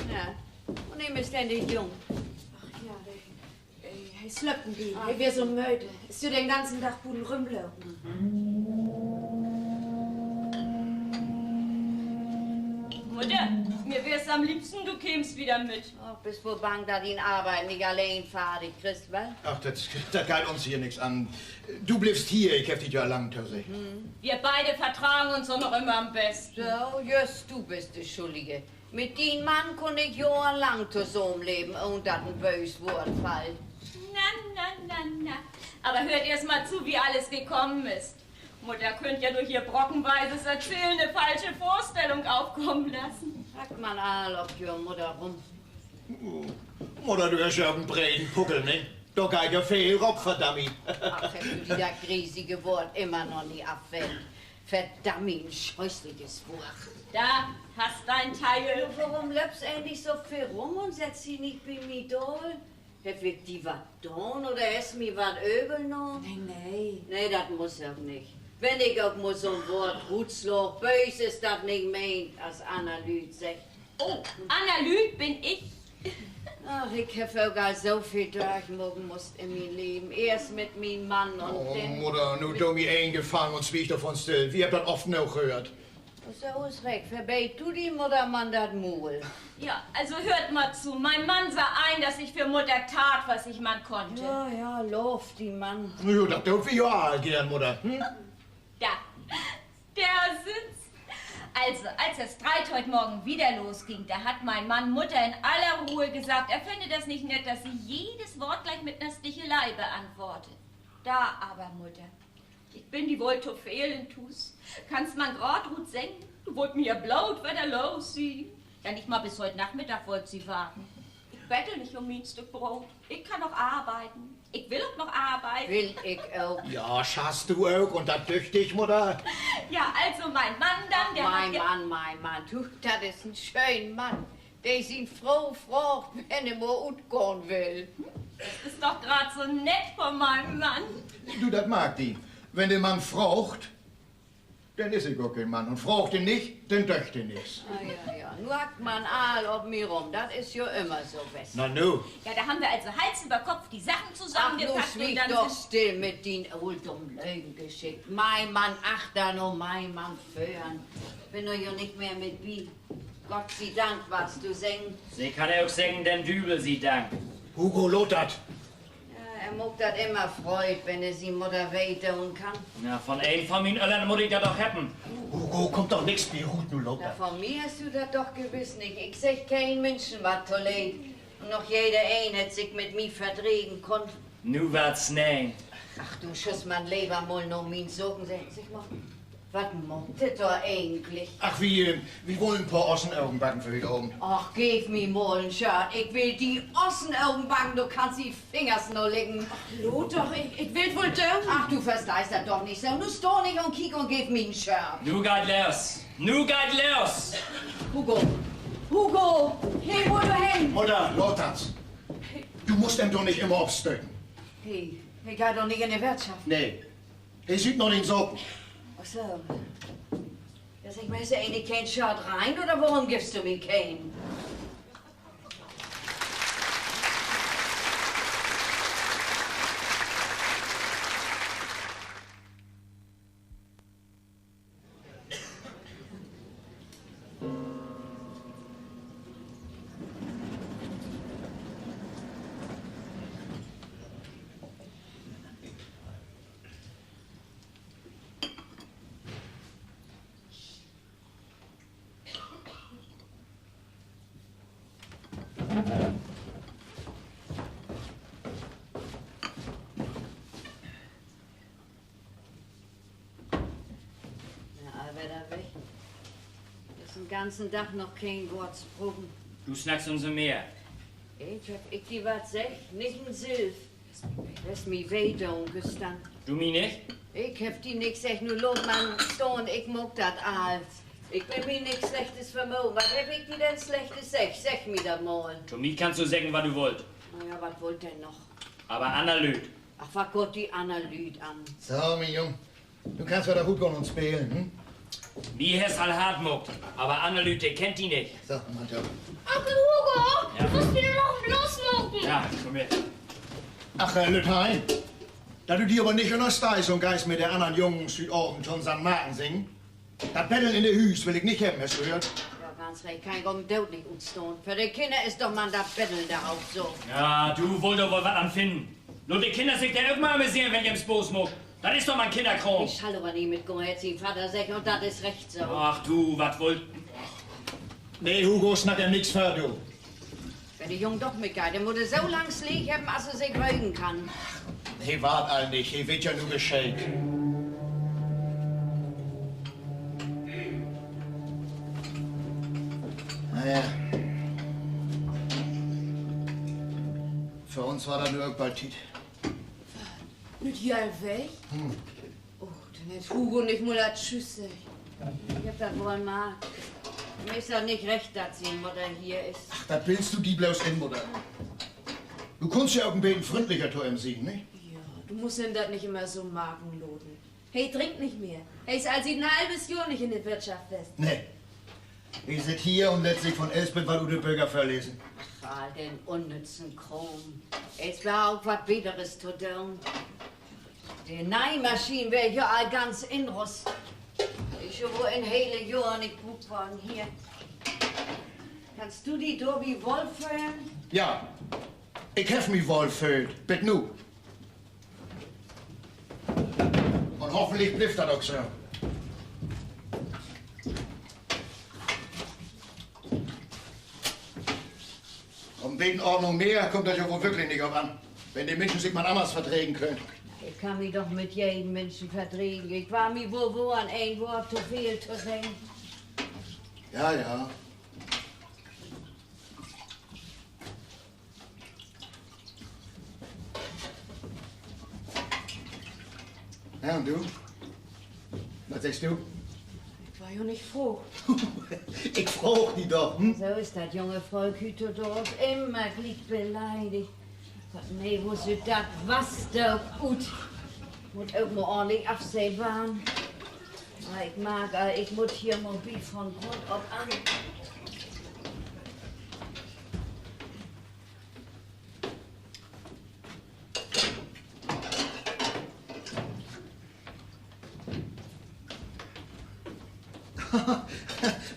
Na, un wo is denn de Jung? Ach ja, de, äh, he slöppt en beten. He weer so mööd. Is jo den ganzen Dag buten rümlopen. Mudder, mi weer 't an'n leevsten, du keemst wedder mit. Och, büst woll bang, dat du dien Arbeit nich alleen fardig kriggst, wat? Ach, dat, dat geiht uns hier nix an. Du bliffst hier, ik heff di ja al lang toseggt. Wi beide verdragen uns doch noch ümmer an'n besten. So, jüst du büst de Schullige. Mit dien Mann kunn ik johrenlang tosamen leven, ahn dat en böös Woort fallt. Na, na, na, na. Aver höört eerst mal to, wie allens gekamen is. Mudder köönt ja dörch ehr brockenweises Verzählen en falsche Vörstellung opkamen laten. Hackt man all op ehr Mudder rüm. Mudder, du hest ja ok en breden Puckel, ne? Dor geiht ja veel rop, verdammi. Ach, hest du di dat griesige Woort ümmer noch nich afwennt? Verdammi, en scheußliches Woort. Dor hest du dien Deel. Worüm löppst egentlich so veel rüm un settst di nich bi mi daal? Heff ik di wat daan oder hest mi wat övel nahmen? Nee, nee. Nee, dat musst ok nich. Wenn ik ok mal so'n Woort rutslaag, böös is dat nich meent, as anner Lüüd seggt. Oh, anner Lüüd bün ik. Ach, ik heff ok al so veel dörchmaken musst in mien Leven. Eerst mit mien Mann un denn... Mudder, nu do mi een Gefallen un swieg dorvon still. Wi hebbt dat oft noog höört. So is recht. Verbeed du dien Mudder man dat Muul. Ja, also höört mal zu. Mein Mann sah ein, dass ich für Mutter tat, was ich man konnte. Ja, ja, loov dien Mann. Ja, dat doot wi jo all geern, Mudder. Hm? Da. Der Sitz. Also, als der Streit heute Morgen wieder losging, da hat mein Mann Mutter in aller Ruhe gesagt, er fände das nicht nett, dass sie jedes Wort gleich mit einer Stichelei beantworte. Da aber, Mutter, ik bün di woll to veel intus. Kannst man graad rut seggen, du wullt mi ja bloot wedder los sien. Ja, nich mal bis heut Nachmittag wullt se warten. Ik bettel nich um mien Stück Broot. Ik kann noch arbeiden. Ik will ok noch arbeiden. Will ik ok. Ja, schasst du ok, un dat düchtig, Mudder. Ja, also mein Mann dann, der hat... Mien Mann, mien Mann. Du, dat is en schöön Mann, de sien Fro fraagt, wenn he mal utgahn will. Dat is doch graad so nett von meinen Mann. Du, dat maakt he. Wenn de Mann fraagt, denn is he gor keen Mann. Un fraagt he nich, denn döggt he nix. Ah, ja, ja. Nu hackt man all op mi rüm. Dat is jo ümmer so west. Na nu. Ja, da haben wir also Hals über Kopf die Sachen zusammengepackt un denn... Ach, nu swieg doch still mit dien ooldumm Lögengeschicht. Mien Mann achtern un mien Mann vörn. Bün dor jo nich mehr mit bi. Gott sei Dank, warrst du seggen. Se kann ok seggen, den Düvel sei Dank. Hugo, laat dat! Ja, em maakt dat ümmer Freud, wenn he sien Mudder weh doon kann. Na, von een von mien Öllern mutt ik dat doch hebben. Hugo, kummt doch nix bi rut, nu laat dat. Na, von mi hest du dat doch gewiss nich. Ik segg keen Minschen wat toleed. Un noch jedereen hett sik mit mi verdregen kunnt. Nu warrt 't Sneen. Ach, du schullst man lever mal na mien Saken sehn. Segg mal, wat maakt de dor egentlich? Ach, wi, äh, wi wullen en poor Ossenogen backen för hüüt Avend. Ach, geev mi mal en Shirt. Ik will di Ossenogen backen, dor kannst di Fingers na licken. Laat doch, ik, ik will 't woll doon. Ach, du versteihst dat doch nich so. Nu stah nich un kiek un geev mi en Shirt. Nu geiht los. Nu geiht los. Hugo. Hugo. Hey, wo du hen? Mudder, laat dat. Du musst em doch nich ümmer opstöken. He, he geiht doch nich in de Wirtschaft. Nee. He süht na de Saken. Ach so. Ja, segg mal, hest du egentlich keen Shirt rein oder worüm giffst du mi keen? Ganzen Dag noch keen Woort spraken. Du snackst ümso mehr. Ik, heff ik di wat seggt? Nich en Silv. Hest mi weh doon güstern. Du mi nich? Ik heff di nix seggt, nu laat man stahn, ik maak dat all. Ik will mi nix Slechtes vermoden. Wat heff ik di denn Slechtes seggt? Segg mi dat mal. To mi kannst du seggen, wat du wullt. Na ja, wat wullt denn noch? Aver anner Lüüd. Ach, wat gaht di anner Lüüd an? So, mien Jung, du kannst wedder rutgahn un spelen, hm? Mi hest al hart maakt, aver anner Lüüd, de kennt di nich. So, Mann, ja. Onkel Hugo, du musst mi noch en Bloos maken. Ja, kumm her. Ach, äh, lütt Hein, dat du di aver nich ünnersteihst un geihst mit de annern Jungs hüüt Avend to'n Sankt Marken singen. Dat Beddeln in de Hüüs will ik nich hebben, hest du höört? Ja, ganz recht, kann ik op'n Dood nich utstahn. För de Kinner is doch man dat Beddeln de Hauptsaak. Ja, du wullt dor woll wat an finnen. Laat de Kinner sik denn ok mal amüseren, wenn dat em Spaaß maakt. Dat is doch man Kinnerkraam. Ik schall aver nich mitgahn, hett sien Vadder seggt, un dat is recht so. Ach du, wat wullt... Nee, Hugo, snack em nix vör, du. Wenn de Jung doch mitgeiht, denn mutt he so lang Sleeg hebben, as he sik rögen kann. He warrt al nich, he weet ja nu Bescheed. Na ja. För uns warrt dat nu ok bald Tiet. Nich al weg? Oh, denn hett Hugo nich mal dat Tschüss seggt. Ik heff dat woll markt. Em is dat nich recht, dat sien Mudder hier is. Ach, dat billst du di blots in, Mudder. Du kunnst ja ok en beten fründlicher to em sien, nich? Ja, du musst em dat nich jümmer so marken laten. He drinkt nich mehr. He is al siet en halves Johr nich in de Wirtschaft west. Nee. He sitt hier un lett sik von Elsbeth wat ut de Böker vörlesen. Ach, all den unnützen Kraam. Elsbeth harr ok wat Beteres to doon. De Neimaschien weer hier all ganz inrust. Is jo woll en hele Johr nich bruukt worrn hier. Kannst du di dorbi wollföhlen? Ja, ik heff mi wollföhlt, bet nu. Un hoffentlich blifft dat ok so. Op en beten Ordnung mehr kummt dat ja woll würklich nich op an. Wenn de Minschen sik man anners verdregen köönt. Ik kann mi doch mit jeden Minschen verdregen. Ik warr mi woll wohren, een Woort to veel to seggen. Ja, ja. Ja, un du? Wat seggst du? Ik warr jo nich fraagt. Ik fraag di doch, hm? So is dat junge Volk hüüttodaags, immer gliek beleidigt. Gott, nee, wo süht dat Wassdook ut? Mutt ok mal ordentlich afsehn warrn. Aver ik mark al, ik mutt hier mal bi von Grund op an.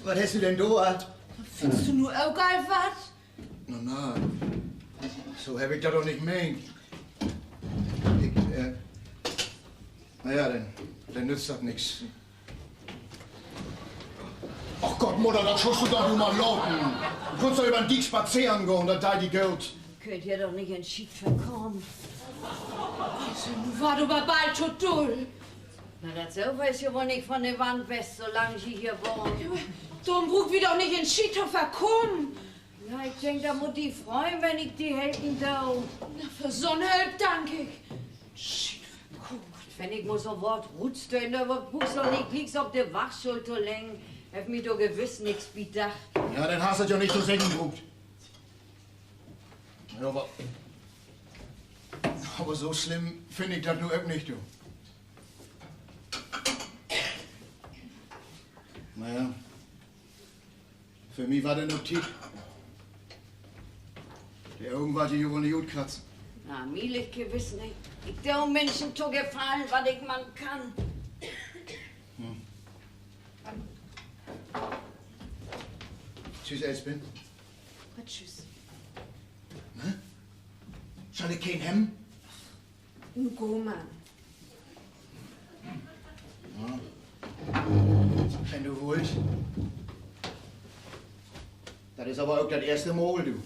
Wat hest du denn dor? Finnst du nu ok al wat? Na, na, so heff ik dat doch nich meent. Ik, äh, na ja, denn, denn nützt dat nix. Och Gott, Mudder, dat schullst du doch nu mal laten. Du kunnst doch över'n Diek spazeren gahn, dat deit di goot. Köönt hier doch nich in Schiet verkamen. Also, nu warrt dat aver bald to dull. Na, dat Sofa is ja woll nich von de Wand west, so lang ji hier wahnt. Dorüm bruukt wi doch nich in Schiet to verkamen. Na, ik denk, dat mutt di freuen, wenn ik di helpen do. Na, för so'n Hülp dank ik. Schiet verkamen. Wenn ik mal so'n Woort rutstöten do, bruukst doch nich glieks op de Wachtschull to leggen. Hett mi doch gewiss nix bi dacht. Ja, denn harrst dat ja nich to seggen bruukt. Ja, aver, aver so slimm finn ik dat nu ok nich, du. Na ja, för mi warrt dat nu Tiet. De Ogen warrt ji jo woll nich utkratzen. Na, mi liggt gewiss nich. Ik do Minschen to gefallen, wat ik man kann. Tschüss, Elsbeth. Tschüss. Na? Schall ik keen hebben? Nu gah man. Ja. Wenn du wullt. Dat is aver ok dat eerste Mal, du.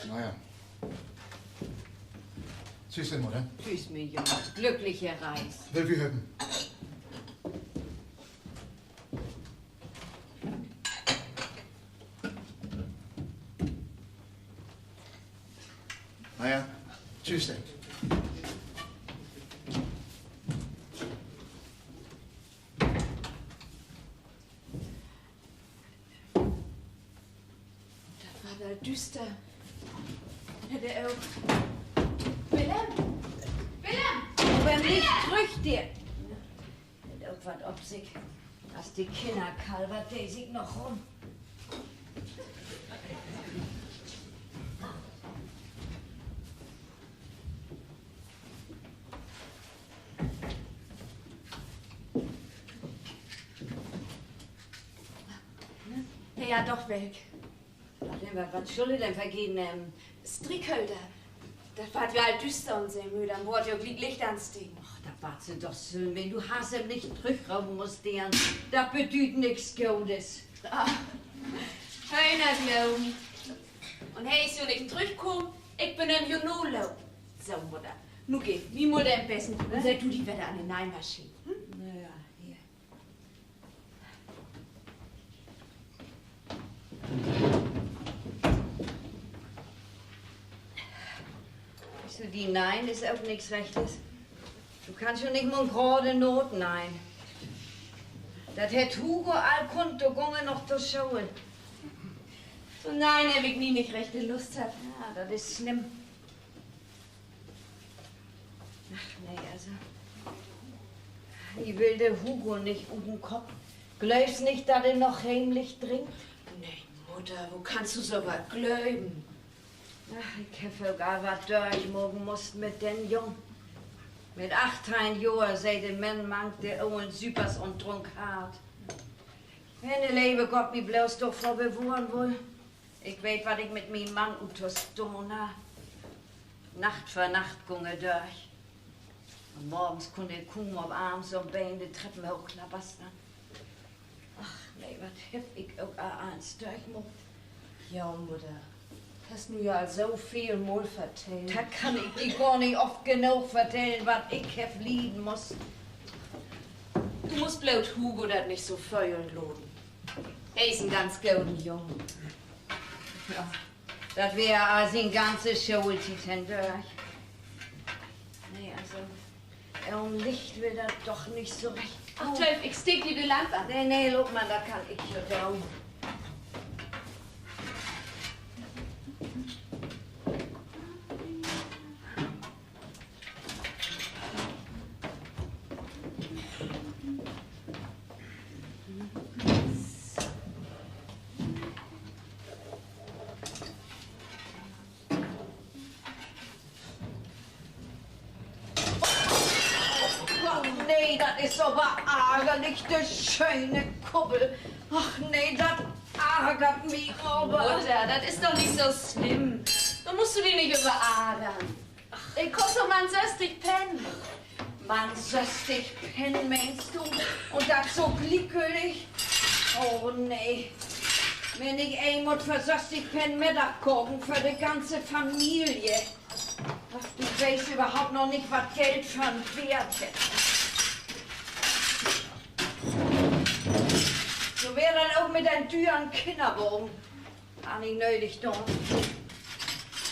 Na ja. Tschüss, Mudder. Tschüss, mien Jung. Glückliche Reis. Will wi hebben. Na ja, tschüss denn. Dat warrt al düüster. Hett he ok, Willem? Willem! Wenn nich trüch, de hett ok wat op sik. As de Kinner kalvert de sik noch rüm. Ja, doch, welk. Wat denn, wat, wat schull he denn vergeten hebben? Striekhölder. Dat warrt jo al düüster un se mööt an Boord jo gliek Licht ansteken. Och, dat warrt se doch sülvst. Wenn du hast em nich trüchropen musst, Deern, dat bedüüdt nix Godes. Ah, Höhner glöven. Un he is jo nich trüchkamen, ik bün em jo nalopen. So, Mudder, nu geev mi mal den Bessen un sett du di wedder an de Neimaschien, hm? Na ja, hier. Weetst du, dien Neien is ok nix Rechtes. Du kannst jo nich mal en grade Naht neien. Dat hett Hugo al kunnt, do gung he noch to School. To'n Neien heff ik nie nich rechte Lust hatt. Ja, dat is slimm. Ach, nee, also. Ik will de Hugo nich ut den Kopp. Glöövst nich, dat he noch heimlich drinkt? Nee, Mudder, wo kannst du so wat glöven? Ach, ik heff ok al wat dörchmaken musst mit den Jung. Mit achtteihn Johr, sä de Mann, mank de olen Süpers un drunk hart. Wenn de leve Gott mi bloots dorvör bewohren wull. Ik weet, wat ik mit mien Mann utostahn harr. Nacht för Nacht gung he dörch. Un morgens kunn he kuum op Arms un Been de Treppen hooch klabastern. Ach nee, wat heff ik ok al allens dörchmaakt. Ja, Mudder, hest nu ja al so veel Mal vertellt. Dat kann ik di gor nich oft genoog vertellen, wat ik heff lieden musst. Du musst bloot Hugo dat nich so föhlen laten. He is en ganz goden Jung. Ja, dat weer al sien ganze Schooltiet hendörch. Nee, also, ohn Licht will dat doch nich so recht. Ach, Töv, ik steek di de Lamp an. Nee, nee, laat man, dat kann ik jo doon. Oh nee, dat is aver argerlich, de schöne Kuppel. Ach nee, dat argert mi aver. Mudder, dat is doch nich so slimm. Dor musst du di nich över argern. Ik kost doch man sösstig Penn. Man sösstig Penn, meenst du? Un dat so gliekgültig? Oh nee. Wenn ik een mutt för sösstig Penn Middag kaken för de ganze Familie. Ach, du weetst överhaupt noch nich, wat Geld för 'n Weert hett. So weer dat ok mit den düren Kinnerwagen. Harr nich nödig daan.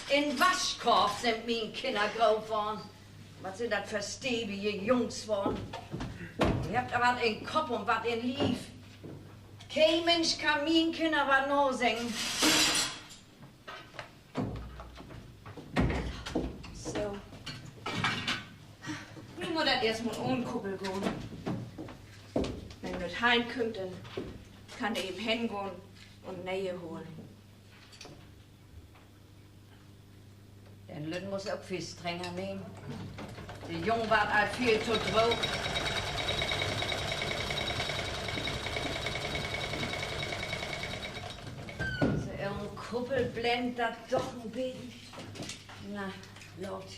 In Waschkorf sünd mien Kinner groot worrn. Wat sünd dat för stevige Jungs worrn. De hebbt wat in Kopp un wat in Liev. Keen Minsch kann mien Kinner wat naseggen. So. Nu mutt dat eerstmal ahn Kuppel gahn. Wenn dat Hein kümmt, denn kann he even hengahn un ne'e holen. Den Lütten musst ok veel strenger nehmen. De Jung warrt al veel to droog. So, en Kuppel blendt dat doch en beten. Na, laat.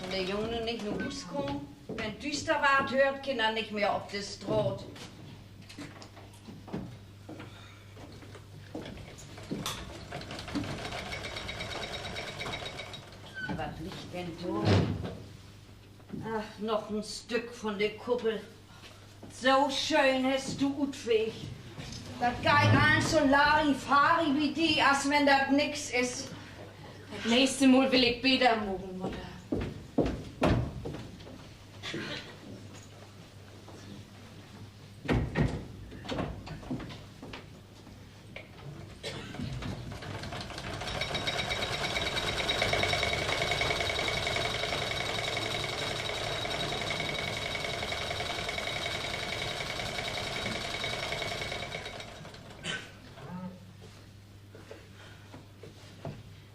Wenn de Jung nu nich na Huus kummt, wenn 't düüster warrt, höört Kinner nich mehr op de Straat. Wat liggt denn dor? Ach, noch en Stück von de Kuppel. So schöön hest du utfeegt. Dat geiht allens so Larifari bi di, as wenn dat nix is. Dat nächste Mal will ik beter maken, Mudder.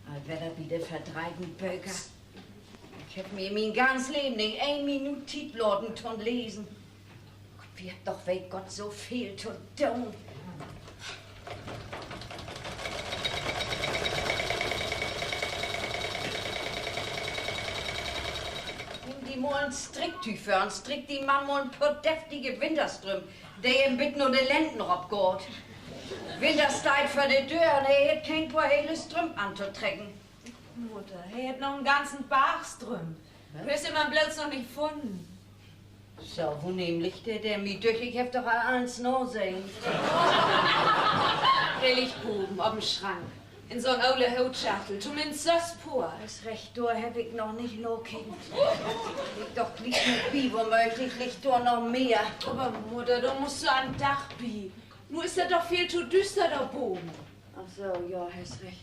Al wedder bi de verdreihten Böker. Ik heff mi in mien ganz Leven nich een Minuut Tiet laten to'n Lesen. Gott, wi hebbt doch, weet Gott, so veel to doon. Nimm di mal en Stricktüüg vör un strick dien Mann mal en poor deftige Winterstrümp, de em bit na de Lenden rop gaht. Winter steiht vör de Döör un he hett keen poor hele Strümp antotrecken. Mudder, he hett noch en ganzen Barg Strümp. Du hest em man bloots noch nich funnen. So, wo nämlich de denn? Mi dücht, ik heff doch al allens nasehn. De liggt boven op 'n Schrank. In so'n ole Hootschachtel. Tominnst söss Poor. Is recht, dor heff ik noch nich nakeken. Ik doch gliek mit bi, womööglich liggt dor noch mehr. Aver Mudder, dor musst du an'n Dag bi. Nu is dat doch veel to düüster dor boven. Ach so, ja, hest recht.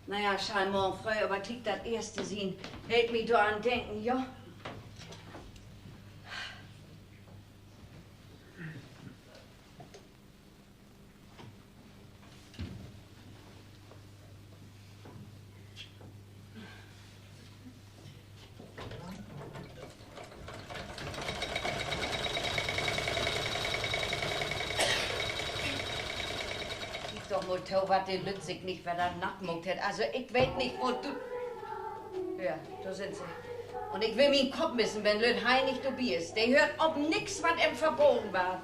Na ja, schall morgen fröh aver gliek dat eerste sien. Help mi dor an denken, ja? Kiek doch mal to, wat de Lütt sik nich wedder natt maakt hett. Also, ik weet nich, wo du, ja, dor sünd se. Un ik will mien Kopp missen, wenn Lütt Hein nich dorbi is. De höört op nix, wat em verbaden warrt.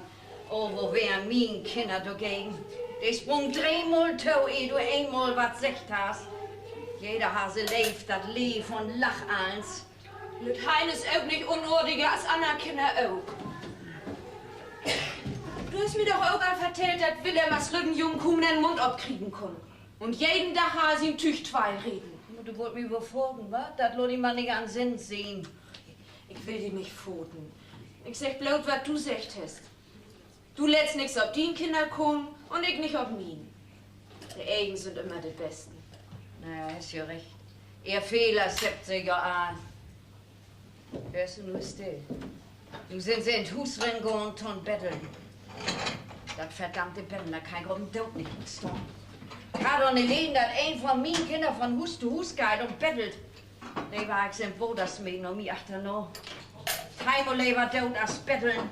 Oh, wo weren mien Kinner dorgegen? De sprungen dreemal to, eh du eenmal wat seggt hest. Jeder harr se leev, dat Leev un Lach allens. Lütt Hein is ok nich unartiger as anner Kinner ok. Du hest mi doch ok al vertellt, dat Willem as lütten Jung kuum den Mund opkriegen kunn. Un jeden Dag harr he sien Tüüg twei reten. Du wullt mi woll folgen, wat? Dat laat di man nich an Sinn sien. Ik will di nich foten. Ik segg bloot, wat du seggt hest. Du lettst nix op dien Kinner kamen un ik nich op mien. De egen sünd ümmer de besten. Na ja, hest ja recht. Ehr Fehlers hebbt se ja all. Höörst du nu still? Nu sünd se in't Huus rin gahn to'n Betteln. Dat verdammte Betteln, dat kann ik op'n Dood nich utstahn. Ik harr doch nich lieden, dat een von mien Kinner von Huus to Huus geiht un bettelt. Lever ik se in't Water smeten un mi achterna. Teihmal lever doot as betteln.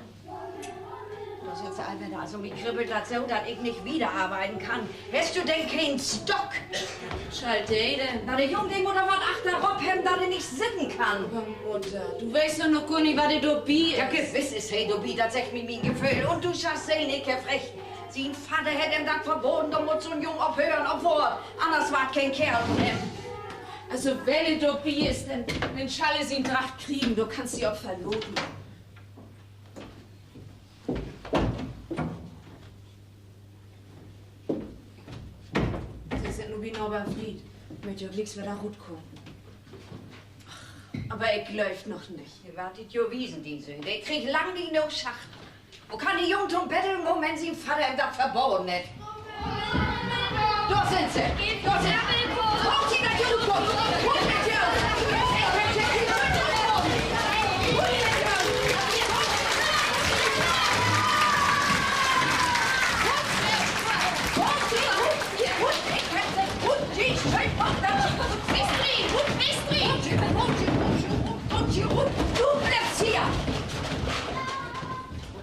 Dor sünd se al wedder. Also, mi kribbelt dat so, dat ik nich wieder arbeiden kann. Hest du denn keen Stock? Schall de denn? Na, de Jung, de mutt doch wat achterop hebben, dat he nich sitten kann. Aver Mudder, du weetst doch noch gor nich, wat he dorbi is. Ja, gewiss is he dorbi, dat seggt mi mien Geföhl. Un du schasst sehn, ik heff recht. Sien Vadder hett em dat verbaden, dor mutt so'n Jung op hören, op Woort. Anners warrt keen Keerl ut em. Also, wenn he dorbi is, denn, denn schall he sien Dracht kriegen, dor kannst di op verlaten. Se sünd nu bi Naver Fried. Mööt ja glieks wedder rutkamen. Aver ik glööv noch nich. De warrt di dat jo wiesen, dien Söhn. De kriggt lang nich noog Schacht. Wo kann de Jung to'n Betteln, wenn sien Vadder em dat verbaden hett? Dor sünd se! Dor sünd se! Hoolt di dat Jung rut! Hoolt dat Jung! Mistri! Mistri! Du bleivst hier!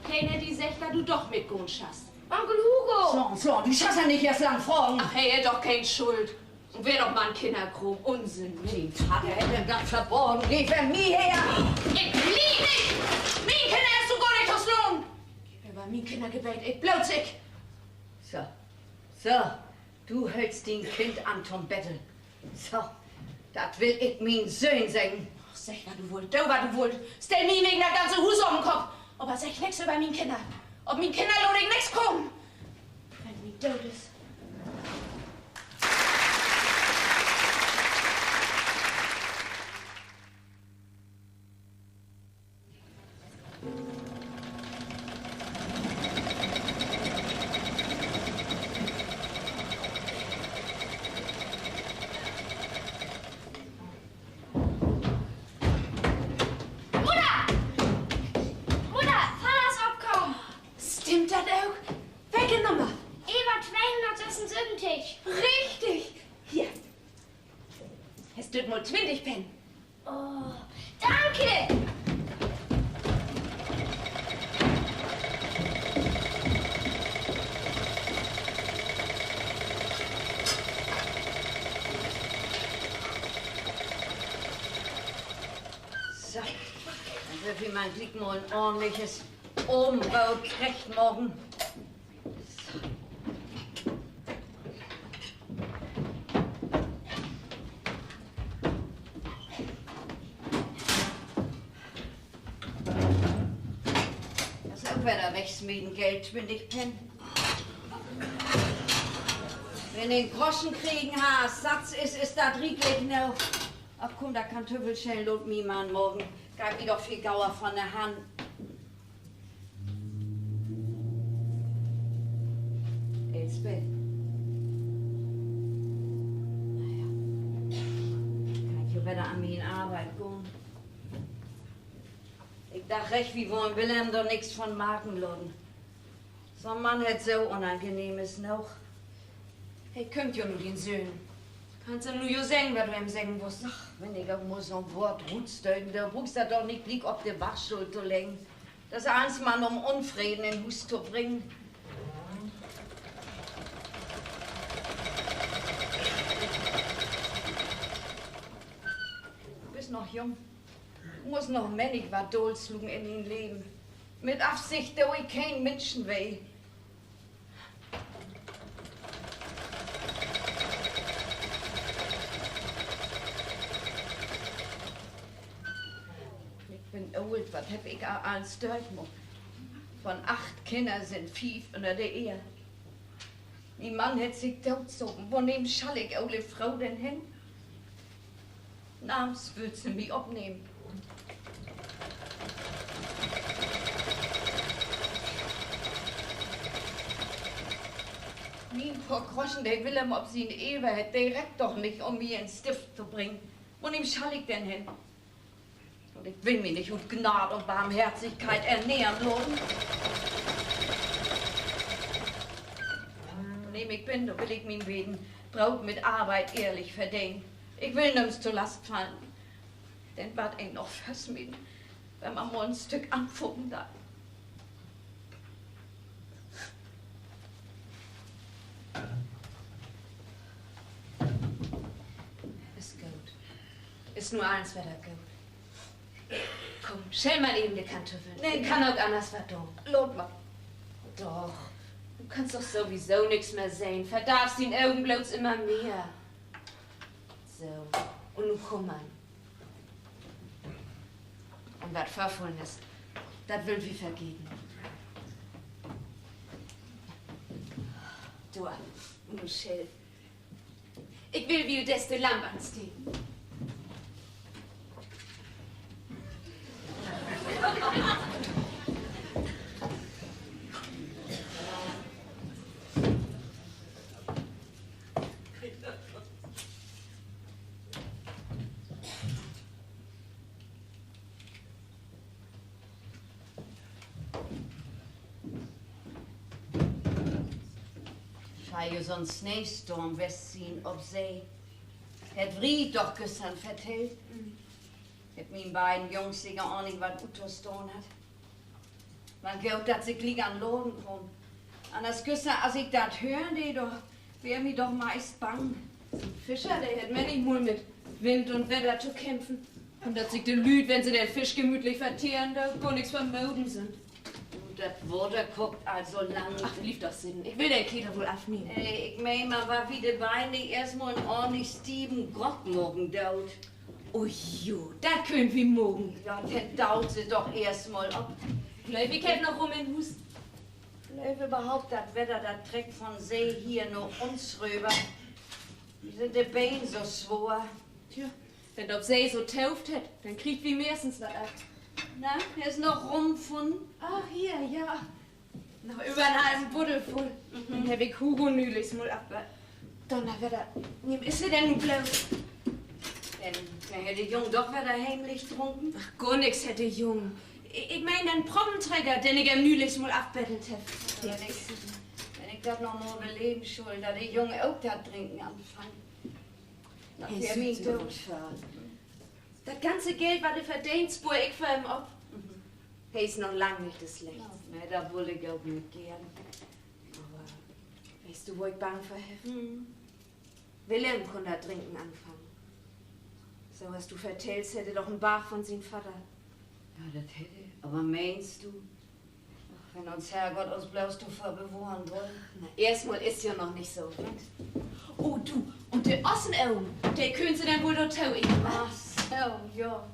Keen hett di seggt, dat du doch mitgahn schasst? Onkel Hugo! So, so, du schasst ja nich eerst lang fragen. Ach, he hett doch keen Schuld. Un weer doch man Kinnerkraam, Unsinn. Mien Vadder hett em dat verbaden, geev em mi her! Ik lieg nich! Mien Kinner hest du gor nich to slahn! Över mien Kinner gebellt, ik bloots ik. So, so, du höllst dien Kind an to'n Betteln. So, dat will ik mien Söhn seggen. Och, segg, wat du wullt, do, wat du wullt. Stell mi wegen dat ganze Huus op den Kopp. Aver segg nix över mien Kinner. Op mien Kinner laat ik nix kamen. Wenn mi doot is. Mudder! Mudder, Vadder is opkamen! Stimmt dat ok? Welke Nummer? Eva tweehunnertsössunsöventig. Richtig! Hier. Hest düt Mal twintig Penn. Oh, danke! So, denn wüllt wi man gliek mal en ordentliches Avendbroot trechtmaken. Dat is ok wedder wegsmeten Geld, twintig Penn. Wenn een Groschen kregen harr, as Satz is, is dat rieklich noog. Ach kumm, dat Kantüffelschellen laat mi man maken. Geiht mi doch veel gauer von de Hand. Elsbeth. Na ja, kann ik jo wedder an mien Arbeit gahn. Ik dach recht, wi wullen Willem dor nix von marken laten. So'n Mann hett so Unangenehmes noog. He kümmt jo nu, dien Söhn. Kannst em nu jo seggen, wat du em seggen wullt. Ach, wenn ik ok mal so'n Woort rutstöten do, bruukst dat doch nich gliek op de Wachschull to leggen. Dat is allens man, üm Unfreden in Huus to bringen. Du büst noch jung. Du musst noch männig wat daalsluken in dien Leven. Mit Afsicht do ik keen Minschen weh. Ik bün oolt, wat heff ik al allens dörchmaakt. Von acht Kinner sünd fief ünner de Eer. Mien Mann hett sik dootsaten. Woneem schall ik ole Fro denn hen? Narms wüllt se mi opnehmen. Mien poor Groschen, de Willem op sien Ever hett, de reckt doch nich, üm mi in'n Stift to bringen. Woneem schall ik denn hen? Un ik will mi nich ut Gnaad un Barmherzigkeit ernehren laten. Woneem ik bün, dor will ik mien beten Broot mit Arbeit ehrlich verdenen. Ik will nüms to Last fallen. Denn warrt een noch vörsmeten, wenn man mal en Stück anfaten deit. Is goot. Is nu allens wedder goot. Kumm, schell man even de Kantüffeln. Nee, ik kann ok anners wat doon. Laat man. Doch, du kannst doch sowieso nix mehr sehn. Verdarvst dien Ogen bloots jümmer mehr. So, un nu kumm man. Un wat vörfullen is, dat wüllt wi vergeten. Du, nu schell. Ik will wieldes de Lamp ansteken. Schall jo so'n Sneestorm west sien op See. Hett Wriet doch güstern vertellt. Hett mien beiden Jungs seker ornlich wat uttostahn hatt. Man goot, dat se gliek an Laden kamen. Anners güstern, as ik dat hören dee, dor weer mi doch meist bang. So'n Fischer, de hett männichmal mit Wind un Wedder to kämpfen. Un dat sik de Lüüd, wenn se den Fisch gemütlich vertehren doot, gor nix vermoden sünd. Un dat Water kaakt al so lang. Ach, bliev doch sitten. Ik will den Ketel woll afnehmen. Nee, ik meen man, wat wi de beiden nich eerstmal en ornlich stieven Grog maken doot. Oh jo, dat köönt wi maken. Ja, denn daut se doch eerstmal op. Glööv, ik heff noch Ruum in Huus. Glööv överhaupt, dat Wedder, dat treckt von See hier na uns röver. Mi sünd de Been so swoor. Tja, wenn dat op See so töövt hett, denn kriegt wi mehrstens wat af. Na, is noch Ruum funnen? Ach, hier, ja. Noch över en halven Buddel vull. Denn heff ik Hugo nülichs mal af-, Donnerwedder, neem is he denn nu bloots? Denn, denn hett de Jung doch wedder heemlich drunken? Ach, gor nix hett de Jung. Ik, ik meen, den Proppentrecker, den ik em nülichs mal afbettelt heff. Wenn ik, wenn ik dat noch mal beleven schull, dat de Jung ok dat Drinken anfang. Dat weer mi doot. Dat ganze Geld, wat he verdeent, spoor ik för em op. He is noch lang nich de Slechtste. Nee, dat wull ik ok nich geern. Aver weetst du, wo ik bang för heff? Willem kunn dat Drinken anfangen. So as du vertellst, hett he doch en Barg von sien Vadder. Ja, dat hett he. Aver meenst du, wenn uns Herrgott uns bloots dorvör bewohren wull? Na, eerstmal is ja noch nich so wiet. Oh, du, un de Ossenogen, de köönt se denn woll dorto eten, wa? Ach so, ja.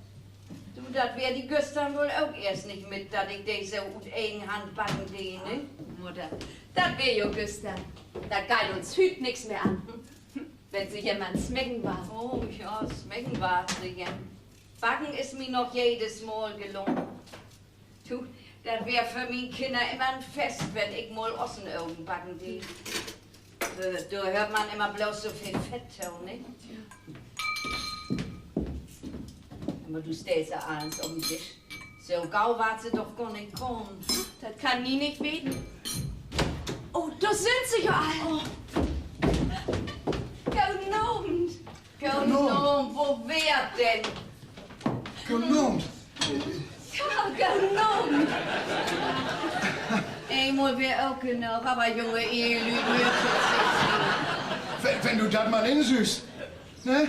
Du, dat weer di güstern woll ok eerst nich mit, dat ik de so ut egen Hand backen dee, ne? Mudder, dat weer jo güstern. Dat geiht uns hüüt nix mehr an. Wenn se jem man smecken warrt. Oh ja, smecken warrt se jem. Backen is mi noch jedes Mal gelungen. Du, dat weer för mien Kinner immer en Fest, wenn ik mal Ossenogen backen dee. Äh, dor höört man immer bloots so veel Fett to, ne? Aver du stellst ja allens op den Disch. So gau warrt se doch gor nich kamen. Dat kann ni nich weten. Oh, dor sünd se jo all. Goden Avend. Goden Avend, wo weer dat denn? Goden Avend. Ja, goden Avend. Eenmal weer ok noog, aver junge Ehelüüd mööt sik sehn. Wenn, wenn du dat man insühst, ne?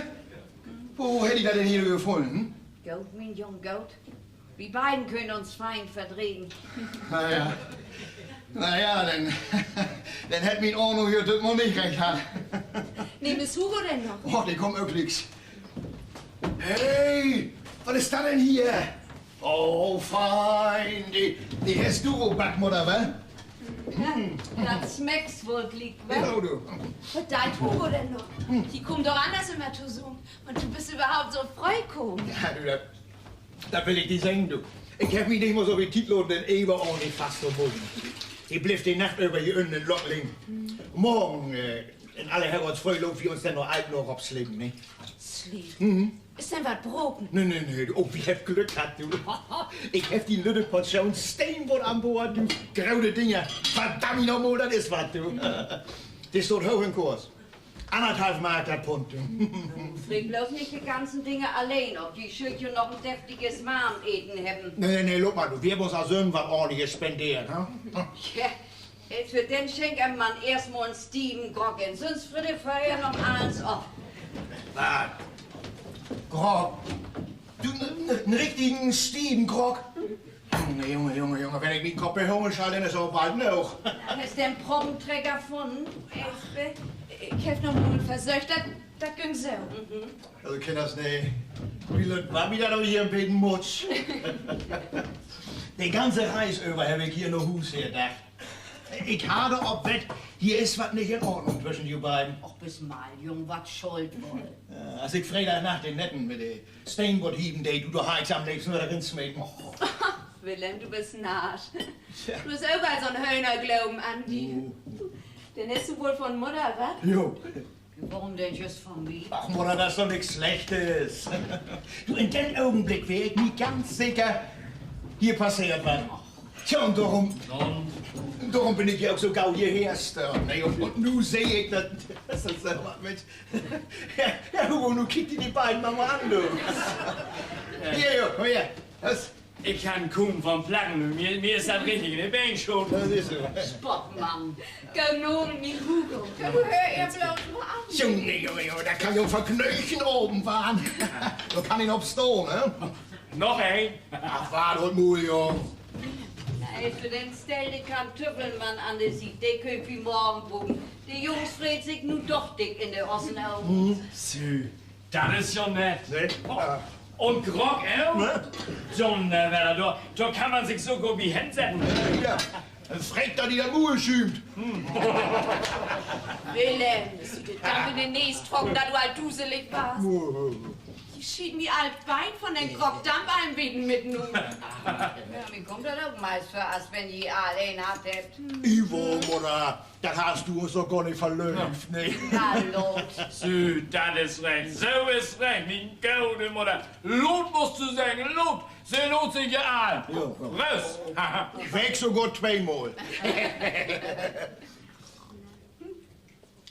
Wo hett di dat denn hier gefunnen? Goot, mien Jung, goot. Wi beiden köönt uns fein verdregen. Na ja. Na ja, denn, denn hett mien Ahnung ja düt Mal nich recht hatt. Neem is Hugo denn noch? Oh, de kummt ok glieks. Hey, wat is dat denn hier? Oh, fein. De, de hest du woll backt, Mudder, wa? Ja, dat smeckt woll gliek, wa? Ja, du. Wat deit Hugo denn noch? Ji kaamt doch anners immer tosamen. Un du büst överhaupt so fröh kamen. Ja, du, dat, dat will ik di seggen, du. Ik heff mi nich mal so veel Tiet laten, den Eber ordentlich fast to maken. De blifft de Nacht över hier ünnen in't Lock liggen. Morgen, äh, in aller Herrgottsfröh laat wi uns denn noch Alpnor opslepen, ne? Slepen? Is denn wat braken? Nee, nee, nee, oh, wi hebbt Glück hatt, du. Ik heff de lütte Portschoon Steenbutt an Boord, du. Grote Dinger. Verdammi noch mal, dat is wat, du. De staht hooch in Kurs. Annerthalf Mark dat Pund, du. Freet bloots nich de ganzen Dinger alleen op. Ji schüllt jo noch en deftiges Warmeten hebben. Nee, nee, nee, loop mal, du. Wi hebbt uns al sülvst wat Ordentliches spendeert, ne? Tja, för den schenk em man eerst mal en stieven Grog in. Sünst fritt he vörher noch allens op. Wat? Grog? Du, en, en, en richtigen stieven Grog? Junge, Junge, Junge, Junge, wenn ik mien Kopp behungern schall, denn is ok bald noog. Hest den Proppentrecker funnen, Elsbeth? Ik heff noch mal versöcht, dat, dat güng so. Also, Kinners, nee, wi lütt, warrt mi dat ok hier en beten mutsch. De ganze Reis över heff ik hier na Huus her dacht. Ik harr op Wett, hier is wat nich in Ordnung twüschen ju beiden. Och, bist mild, Jung, wat schullt woll? Ja, as ik Freedag Nacht de Netten mit de Steenbutthieven dee, du, dor harr ik se an'n leevsten wedder rinsmeten. Willem, du büst narsch. Du hest överall so'n Höhnergloven an di. Denn hest du woll von Mudder, wat? Jo. Worüm denn jüst von mi? Ach, Mudder, dat is doch nix Slechtes. Du, in den Ogenblick weer ik mi ganz seker, hier passeert wat. Tja, un dorüm, dorüm bün ik ja ok so gau hierher störmt, ne? Un, un nu seh ik, dat, dat is so wat mit. Ja, ja, Hugo, nu kiek di de beiden mal, mal an, du. Hier, jo, hier. Dat Ik kann kuum von placken, mi, mi is dat richtig in de Been schoten. Dat is so. Spottmann. Gau na, mien Hugo. Du, höör ehr bloots mal an. Junge, Junge, Junge, dat kann jo en Vergnögen avend warrn. Dor kann een op stahn, ne? Noch een? Ach, warrt doch mal, jo. Nee, för den stell de Kantüffeln man an de Siet, de köönt wi morgen bruken. De Jungs freet sik nu doch dick in de Ossenogen. So. Dat is jo nett. Ne? Un Grog, äh? Donnerwedder, dor, dor kann man sik sogor bi hensetten. Ja, freet, dat di dat Muul schüümt. Willem, is di de Damp in de Nees trocken, dat du al duselig warrst? Ik schiet mi al beid von den Grogdamp al en beten mit nu. Ja, mi kummt dat ok meist vör, as wenn ji al een hatt hebbt. Iwo, Mudder, dat hest du uns doch gor nich verlöövt, ne? Na, laat. So, dat is recht. So is recht, mien gode Mudder. Laat, musst du seggen, laat. Se laat sik ja an. Prost. Ik week sogor tweemal.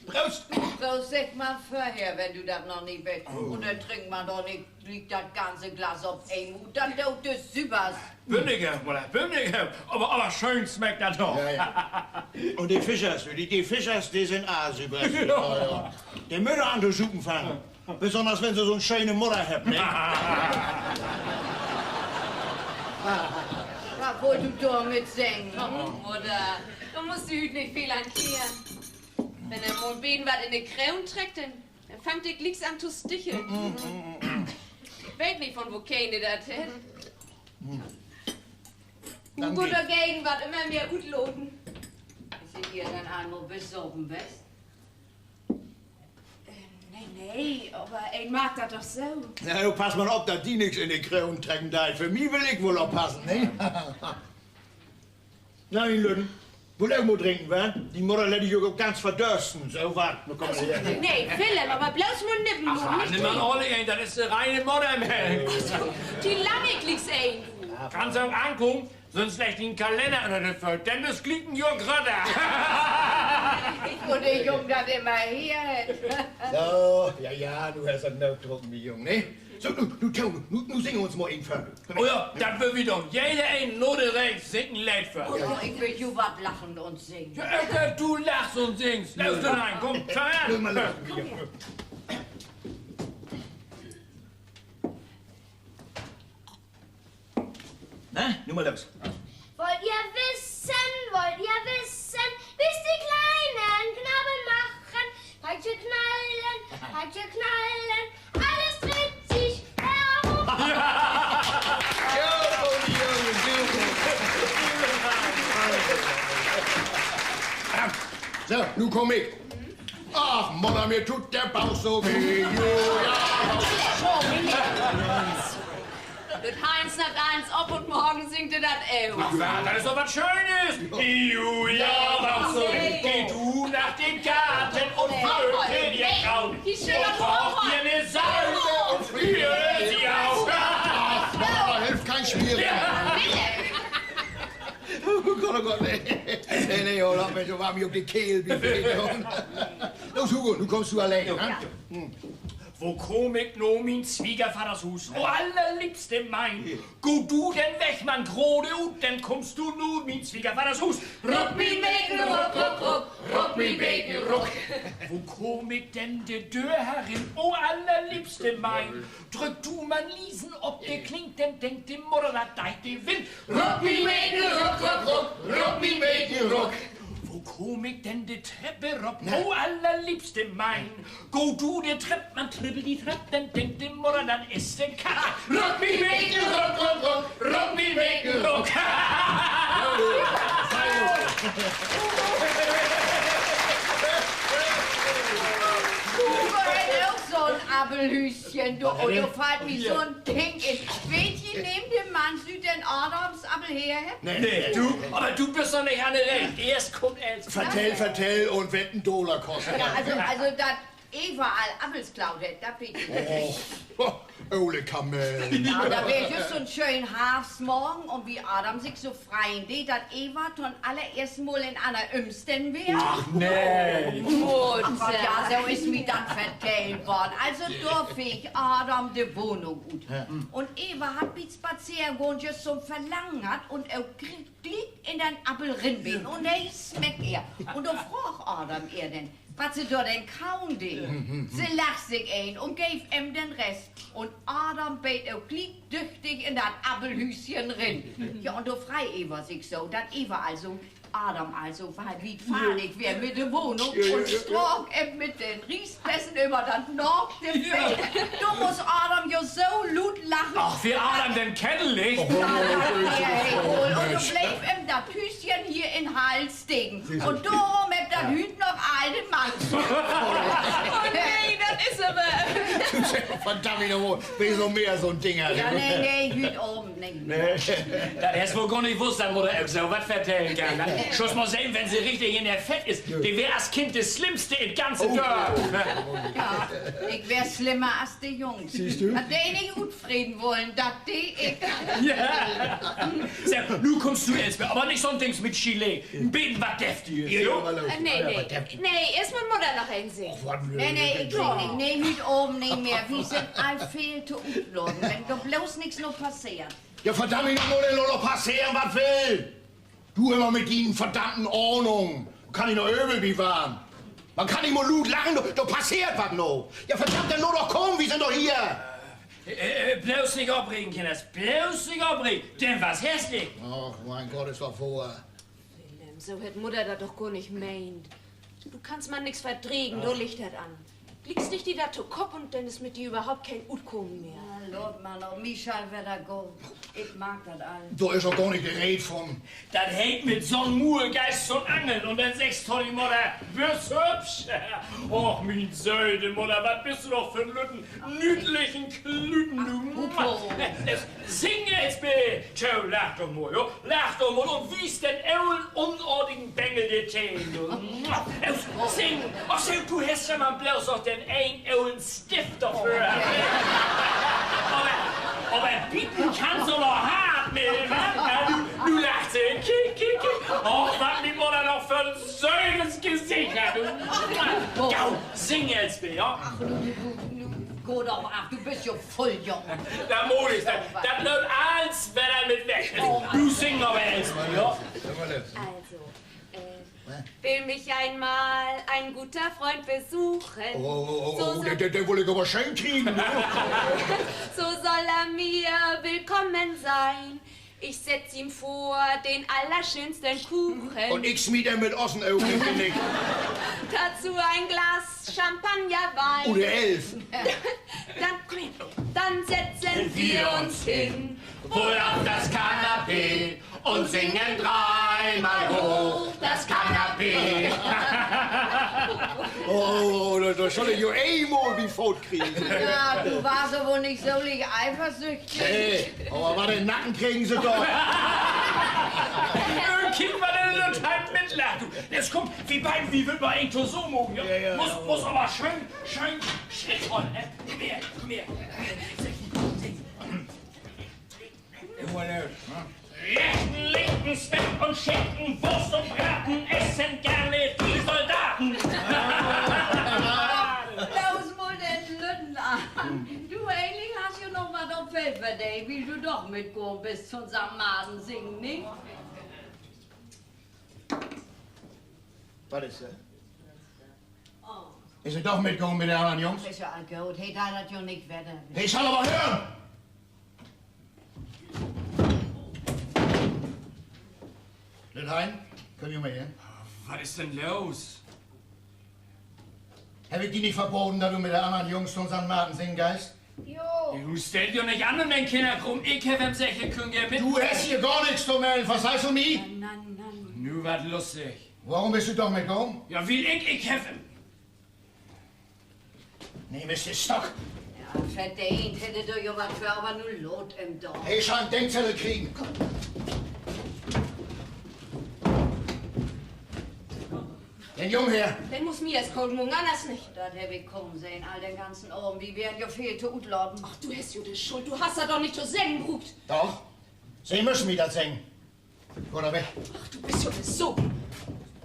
Prost. Prost, segg man vörher, wenn du dat noch nich weetst. Un denn drink man doch nich gliek dat ganze Glas op eenmal ut, dat doot de Süpers. Bün ik, Mudder, bün ik. Aver, aver schöön smeckt dat doch. Un de Fischers, de, de Fischers, de sünd all Süpers. De mööt an to supen fangen. Besünners, wenn se so'n schöne Mudder hebbt, ne? Wat wullt du dormit seggen? Mudder, dor musst du hüüt nich veel an kehren. Wenn ehr mal en beten wat in de Kroon treckt, denn, denn fangt de glieks an to sticheln. Ik weet nich, von wokeen de dat hett. Hugo dorgegen warrt ümmer mehr utlaten. Is he hier denn al mal besopen west? Nee, nee, aver een maakt dat doch so. Na, nu pass man op, dat di nix in de Kroon trecken deit. För mi will ik woll oppassen, ne? Na, mien Lütten, wullt ok mal drinken, wa? Dien Mudder lett di ok ganz verdörsten. So, wat? Nu kumm mal her. Nee, Willem, aver bloots mal nippen. Ach, nimm man all een, dat is de reine Muddermelk. De lang ik glieks een. Kannst ok ankamen, sünst legg ik dien Kalenner ünner de Fööt, denn büst gliek en Johr grötter. Ik wullt, de Jung dat ümmer hier hett. So, ja, ja, nu hest dat noog drucken, de Jung, ne? So, nu, nu, nu, nu sing uns mal een vör. Oh ja, dat wüllt wi doch. Jeder een na de Reeg singt en Leed vör. Oh, ik will jo wat lachen un singen. Ja, äh, du lachst un singst. Los, du, nein, kumm, vör. Na, nu mal los. Wollt ihr wissen, wollt ihr wissen, was die kleinen Knaben machen? Peitsche knallen, Peitsche knallen, alles dreht sich herum. Ja, Jung, Jung, Jung. So, nu kumm ik. Ach, Mudder, mi deit de Bauch so weh. Jo, ja. Dat Heinz snackt allens op un morgen singt he dat ok. Ach, wat, dat is doch wat Schönes. Julia, was so, geh du nach dem Garten und pflücke dir Kraut. Und koch dir eine Salbe und friere sie auf. Ach, Mama, hilft kein Schmieren. Gott, oh Gott, nee. Nee, nee, oh, laat mi, so warrt mi ok de Keel bi. Los, Hugo, nu kummst du alleen, ne? Wo kaam ik na mien Swiegervaders Huus? O allerleevste mien, gah du den Weg man grade ut, denn kummst du na mien Swiegervaders Huus. Ruck mi beten, ruck, ruck, ruck, ruck mi beten, ruck. Wo kaam ik denn de Döör herin? O allerleevste mien, drück du man liesen op de Klink, denn denkt de Mudder, dat deit de Wind. Ruck mi beten, ruck, ruck, ruck, ruck mi beten, ruck. Wo kaam ik denn de Treppe rop? O allerleevste mien, gah du de Trepp man, trippel di Trepp, denn denkt de Mudder, dat is de Katt. Ruck mi beten, ruck, ruck, ruck, ruck mi beten, ruck. Du, wi hebbt ok so'n Appelhüüschen, du, un dor fallt mi so'n Ding in. Weet ji, neem de Mann süht den Adams Appel her? Nee, du, aver du büst doch nich an de Reeg. Eerst kummt Els. Vertell, vertell, un wetten Dollar kost. Ja, also, also, dat Eva al Appels klaut hett, dat weet ik nich. Och, ole Kamellen. Ja, dat weer jüst so'n schönen Harvstmorgen, un wi Adam sik so freien dee, dat Eva to'n allereersten Mal in anner Ümstänn weer. Ach, nee. Ach Gott, ja, so is mi dat vertellt worrn. Also, dor feeg Adam de Wahnung ut. Un Eva hett bi't Spazeergahn jüst so'n Verlangen hatt un ok gliek in den Appel rinbeten un he smeckt ehr. Un dor fraagt Adam ehr denn, wat se dor denn kauen dee. Se lacht sik een un geev em den Rest. Un Adam beet ok gliek düchtig in dat Appelhüüschen rin. Ja, un dor frei Eva sik so, dat Eva also Adam also, wiel wi fardig weer mit de Wohnung un straak em mit den Riesbessen över dat naakte Fell. Do muss Adam jo so luut lachen. Ach, wiel Adam den Kettel leggt. Un do bleev em dat Tüüsken hier in Hals steken. Un dorüm hebbt dat hüüt noch all de Manns. Oh nee, dat is aver... Verdammt noch mal, wi so mehr so'n Dinger. Ja, nee, nee, hüüt Avend nich mehr. Dat hest woll gor nich wusst, dat Mudder ok so wat vertellen kann. Schullst mal sehn, wenn se richtig in ehr Fett is. De weer as Kind de Slimmste in't ganze Dörp. Ja, ik weer slimmer as de Jungs. Sühst du? Dat de nich utfreten wullen, dat dee ik. So, nu kummst du, Elsbeth, aver nich so'n Dings mit Gelee. En beten wat Deftiges, jo? Nee, nee, eerst mal Mudder noch een sehn. Nee, nee, ik drink nich. Nee, hüüt Avend nich mehr. Wi sünd all veel to utladen. Wenn dor bloots nix noch passeert. Ja, verdammt noch mal, denn laat doch passeren, wat will. Du ümmer mit dien verdammten Ordnung. Kann ik noch övel bi warrn. Man kann nich mal luut lachen, dor, dor passeert wat noch. Ja, verdammt, denn laat doch kamen, wi sünd doch hier. Bloots nich opregen, Kinners, bloots nich opregen. Denn was hässlich. Ach, mien Gott, is doch wohr. Willem, so hett Mudder dat doch gor nich meent. Du kannst man nix verdregen, dor liggt dat an. Glieks stiggt di dat to Kopp un denn is mit di överhaupt keen Utkamen mehr. Na, laat man, op mi schall wedder gahn. Ik mark dat al. Dor is ok gor nich de Reed vun. Dat heet, mit so'n Muul geihst to'n Angeln un denn seggst to dien Mudder: Büst hübsch. Och, mien söte Mudder, wat büst du doch för 'n lütten, nüdlichen Klüten, du. Sing, Elsbeth! Tjo, lach doch mal, jo? Lach doch mal un wies den olen, unordigen Bengel de Tähn, du. Sing! Och, sing, du hest ja man bloots noch den een olen Stift dorför. Aver, aver bieten kannst du noch hart mit, wa? Nu, nu lacht se. Kiek, kiek, kiek. Och, wat mien Mudder noch för 'n sötes Gesicht hett, du. Gau, sing, Elsbeth, jo? Ach, nu, nu, nu, nu, gah doch af, du büst jo vull, Jung. Dat mutt ik, dat, dat löppt allens wedder mit weg. Du, sing noch mal eens, jo? Also, will mich einmal ein guter Freund besuchen. Oh, de, de, de wull ik aver schöön kriegen, ne? So soll er mir willkommen sein. Ich setz ihm vor den allerschönsten Kuchen. Un ik smiet em mit Ossenogen in't Genick. Dazu ein Glas Champagnerwein. Oder elf. Dann, komm her, dann setzen wir uns hin. Wohl auf das Kanapee und singen dreimal hoch das Kanapee. Oh, dor, dor schall ik jo eenmal bi faat kriegen. Ja, du warst aver nich so licht eifersüchtig. Nee, aver wat in'n Nacken kriegen se doch. Kiek mal, de Lütt hett Mitleid, du. Jetzt kumm, wi beiden, wi wüllt mal een tosamen maken, ja? Musst, musst aver schöön, schöön Schritt hollen, ne? Kumm her, kumm her. Rechten, linken, Speck un Schinken, Wurst un Braten essen gerne die Soldaten. Los mal den Lütten an. Du, egentlich harrst jo noch wat op't Feld verdeent, wiel du doch mitkamen büst to'n Sankt Marten singen, nich? Wat is dat? Is he doch mitkamen mit de annern Jungs? Is ja all goot. He deit dat jo nich wedder. He schall aver hören! Lütt Hein, kumm jo mal her. Wat is denn los? Heff ik di nich verbaden, dat du mit de annern Jungs to'n Sankt Marten singen geihst? Jo. Du stellt jo nich an um den Kinnerkraam. Ik heff em seggt, he kunn geern mit. Du hest hier gor nix to mellen, versteihst du mi? Nu warrt lustig. Worüm büst du doch mitkamen? Ja, wiel ik, ik heff... Nehm eerst den Stock. Ja, verdeent hett he dor jo wat för, aver nu laat em doch. He schall en Denkzettel kriegen. Den Jung her. Den musst mi eerst koolt maken, anners nich. Dat heff ik kamen sehn, all den ganzen Avend. Wi weren jo veel to utladen. Ach, du hest jo de Schuld. Du hest dat doch nich to seggen bruukt. Doch. Se müssen mi dat seggen. Gah dor weg. Ach, du büst jo so.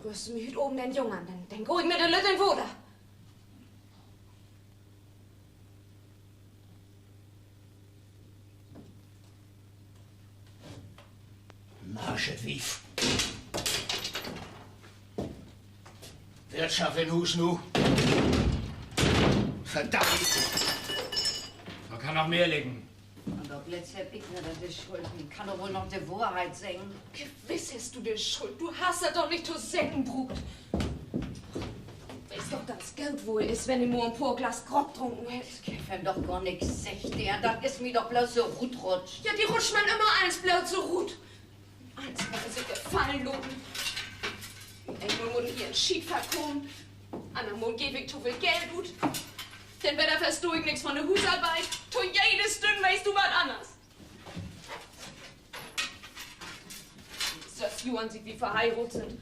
Röhrst du mi hüüt Avend den Jung an, denn, denn gah ik mit de Lütt in't Water. Marsch, Wief. Wirtschaft in Huus nu. Verdammt! Dor kann noch mehr liggen. Letzt heff ik wedder de Schuld. Ik kann doch woll noch de Wohrheit seggen. Gewiss hest du de Schuld. Du hest dat doch nich to seggen bruukt. Weetst doch ganz goot, wo he is, wenn he mal en poor Glas Grog drunken hett. Ik heff em doch gor nix seggt, Deern. Dat is mi doch bloots so rutrutscht. Ja, di rutscht man jümmer allens bloots so rut. Allens mutt man sik gefallen laten. Eenmal mutt ik hier in Schiet verkamen, anner Mal geev ik to veel Geld ut. Denn wedder verstah ik nix von de Huusarbeit. To jede Stünn weetst du wat anners. Söss Johren, siet wi verheiraadt sünd,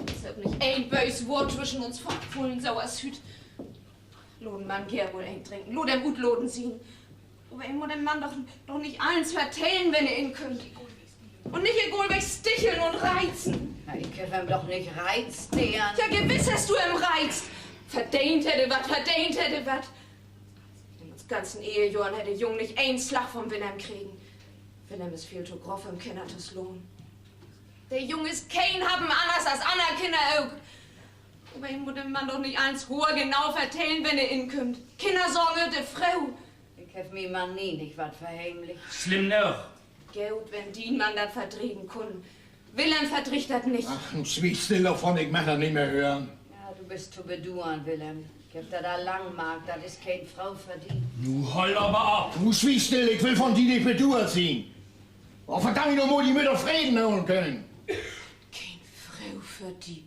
is ok nich een böös Woort twüschen uns fallen, so as hüüt. Laat en Mann geern mal een drinken, laat em utlaten sien. Aver een mutt en Mann doch, doch nich allens vertellen, wenn he inkümmt. Un nich egalweg sticheln un reizen. Na, ik heff em doch nich reizt, Deern. Ja, gewiss hest du em reizt. Verdeent hett he wat, verdeent hett he wat. In uns ganzen Ehejohren hett de Jung nich een Slag von Willem kregen. Willem is veel to groff, üm Kinner to slaan. De Jung is keen Happen anners as anner Kinner ok. Aver een mutt en Mann doch nich allens haargenau vertellen, wenn he inkümmt. Kinner sorgen hett de Fro. Ik heff mien Mann nie nich wat verheemlicht. Slimm noog. Goot, wenn dien Mann dat verdriegen kunn. Willem verdriggt dat nich. Ach, nu swieg still dorvon, ik mag dat nich mehr hören. Ja, du büst to beduern, Willem. Ik heff dat al lang markt, dat is keen Fro för di. Nu hool aver op! Nu swieg still, ik will von di nich beduert sien. Oh, verdammt noch mal, di mütt doch Freden holen könen. Keen Fro för di.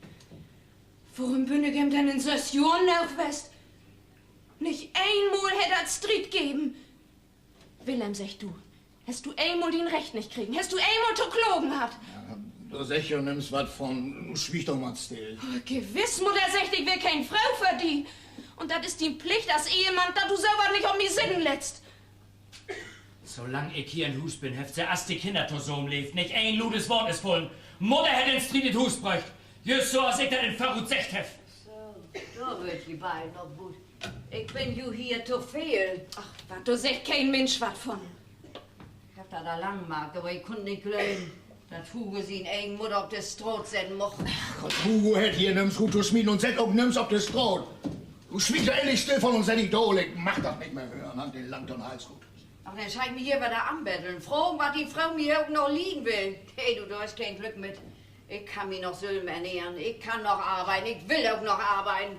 Worüm bün ik em denn in söss Johren noog west? Nich eenmal hett dat Striet geven. Willem, segg du, hest du eenmal dien Recht nich kregen? Hest du eenmal to klagen hatt? Ja, dor seggt jo nüms wat von. Swieg doch man still. Gewiss, Mudder seggt, ik weer keen Fro för di. Un dat is dien Plicht as Ehemann, dat du so wat nich op mi sitten lettst. Solang ik hier in Huus bün, hebbt se as de Kinner tosamen leevt. Nich een ludes Woort is fullen. Mudder hett den Striet in't Huus bröcht. Jüst so, as ik dat in Vörut seggt heff. So, dor wöörd ji beiden op ut. Ik bün ju hier to veel. Ach wat, dor seggt keen Minsch wat von. Ik heff dat al lang markt, aver ik kunn nich glöven, dat Hugo sien egen Mudder op de Straat setten much. Gott, Hugo hett hier nüms rut to smieten un sett ok nüms op de Straat. Nu swieg doch endlich still von un sett di daal, ik mag dat nich mehr hören, hang de lang to'n Hals rut. Ach, denn schall ik mi hier wedder anbeddeln, fragen, wat de Fro mi ok noch lieden will. He, du, dor is keen Glück mit. Ik kann mi noch sülven ernähren, ik kann noch arbeiden, ik will ok noch arbeiden.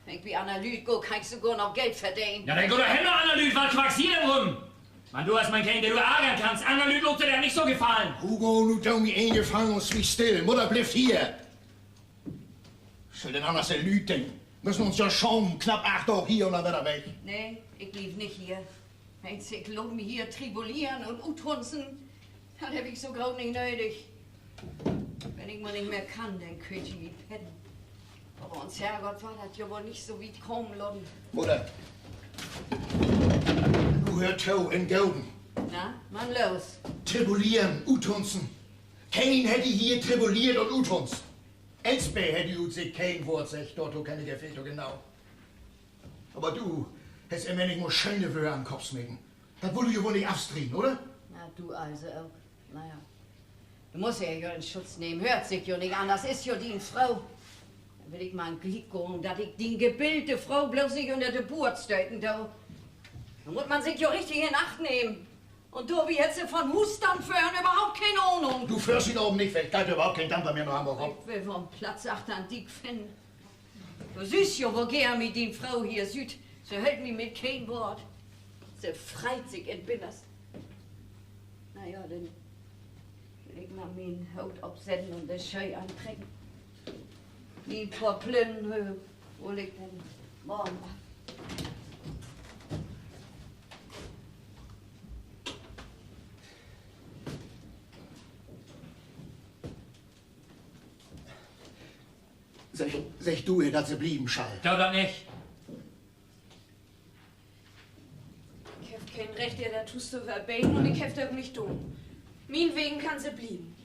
Wenn ik bi anner Lüüd gah, kann ik sogor noch Geld verdenen. Ja, denn gah doch hen na anner Lüüd, wat quackst du denn rüm? Man du hest man keen, de du argern kannst. Anner Lüüd laat dat nich so gefallen. Hugo, nu do mi een Gefallen un swieg still. Mudder blifft hier. Wat schüllt denn anners de Lüüd denken? Müssen uns ja schamen, knapp acht Daag hier un denn wedder weg. Nee, ik bliev nich hier. Meenst, ik laat mi hier tribuleren un uthunzen? Dat heff ik so groot nich nödig. Wenn ik mal nich mehr kann, denn köönt ji mi pedden. Aver uns Herrgott warrt dat ja woll nich so wiet kamen laten. Mudder, nu höör to, in Goden. Na, man los. Tribuleren, uthunzen. Keen hett di hier tribuleert un uthunzt. Elsbeth hett di ut Sicht keen Woort seggt, dorto kenn ik ehr veel to genau. Aver du hest ehr männichmal schöne Wöör an'n Kopp smeten. Dat wullt du ja woll nich afstrieden, oder? Na, du also ok. Na ja. Du musst ehr ja in Schutz nehmen. Höört sik ja nich anners, is ja dien Fro. Denn will ik man gliek gahn, dat ik dien gebillte Fro bloots nich ünner de Buurt stöten do. Dor mutt man sik ja richtig in Acht nehmen. Un dorbi hett se von Huusstand föhren överhaupt keen Ahnung. Du föhrst hüüt Avend nich weg, geiht överhaupt keen Damper mehr na Hamborg op. Ik will woll en Platz achtern Diek finnen. Du sühst jo, wo geern mi dien Fro hier süht. Se höllt mi mit keen Woort. Se freit sik in't Binnerste. Na ja, denn will ik man mien Hoot opsetten un de Schöh antrecken. Mien poor Plünnen, äh, hol ik denn morgen af. Segg, segg du ehr, dat se blieven schall. Do dat nich. Ik heff keen Recht, ehr dat Huus to verbeden, un ik heff dat ok nich daan. Mienwegen kann se blieven.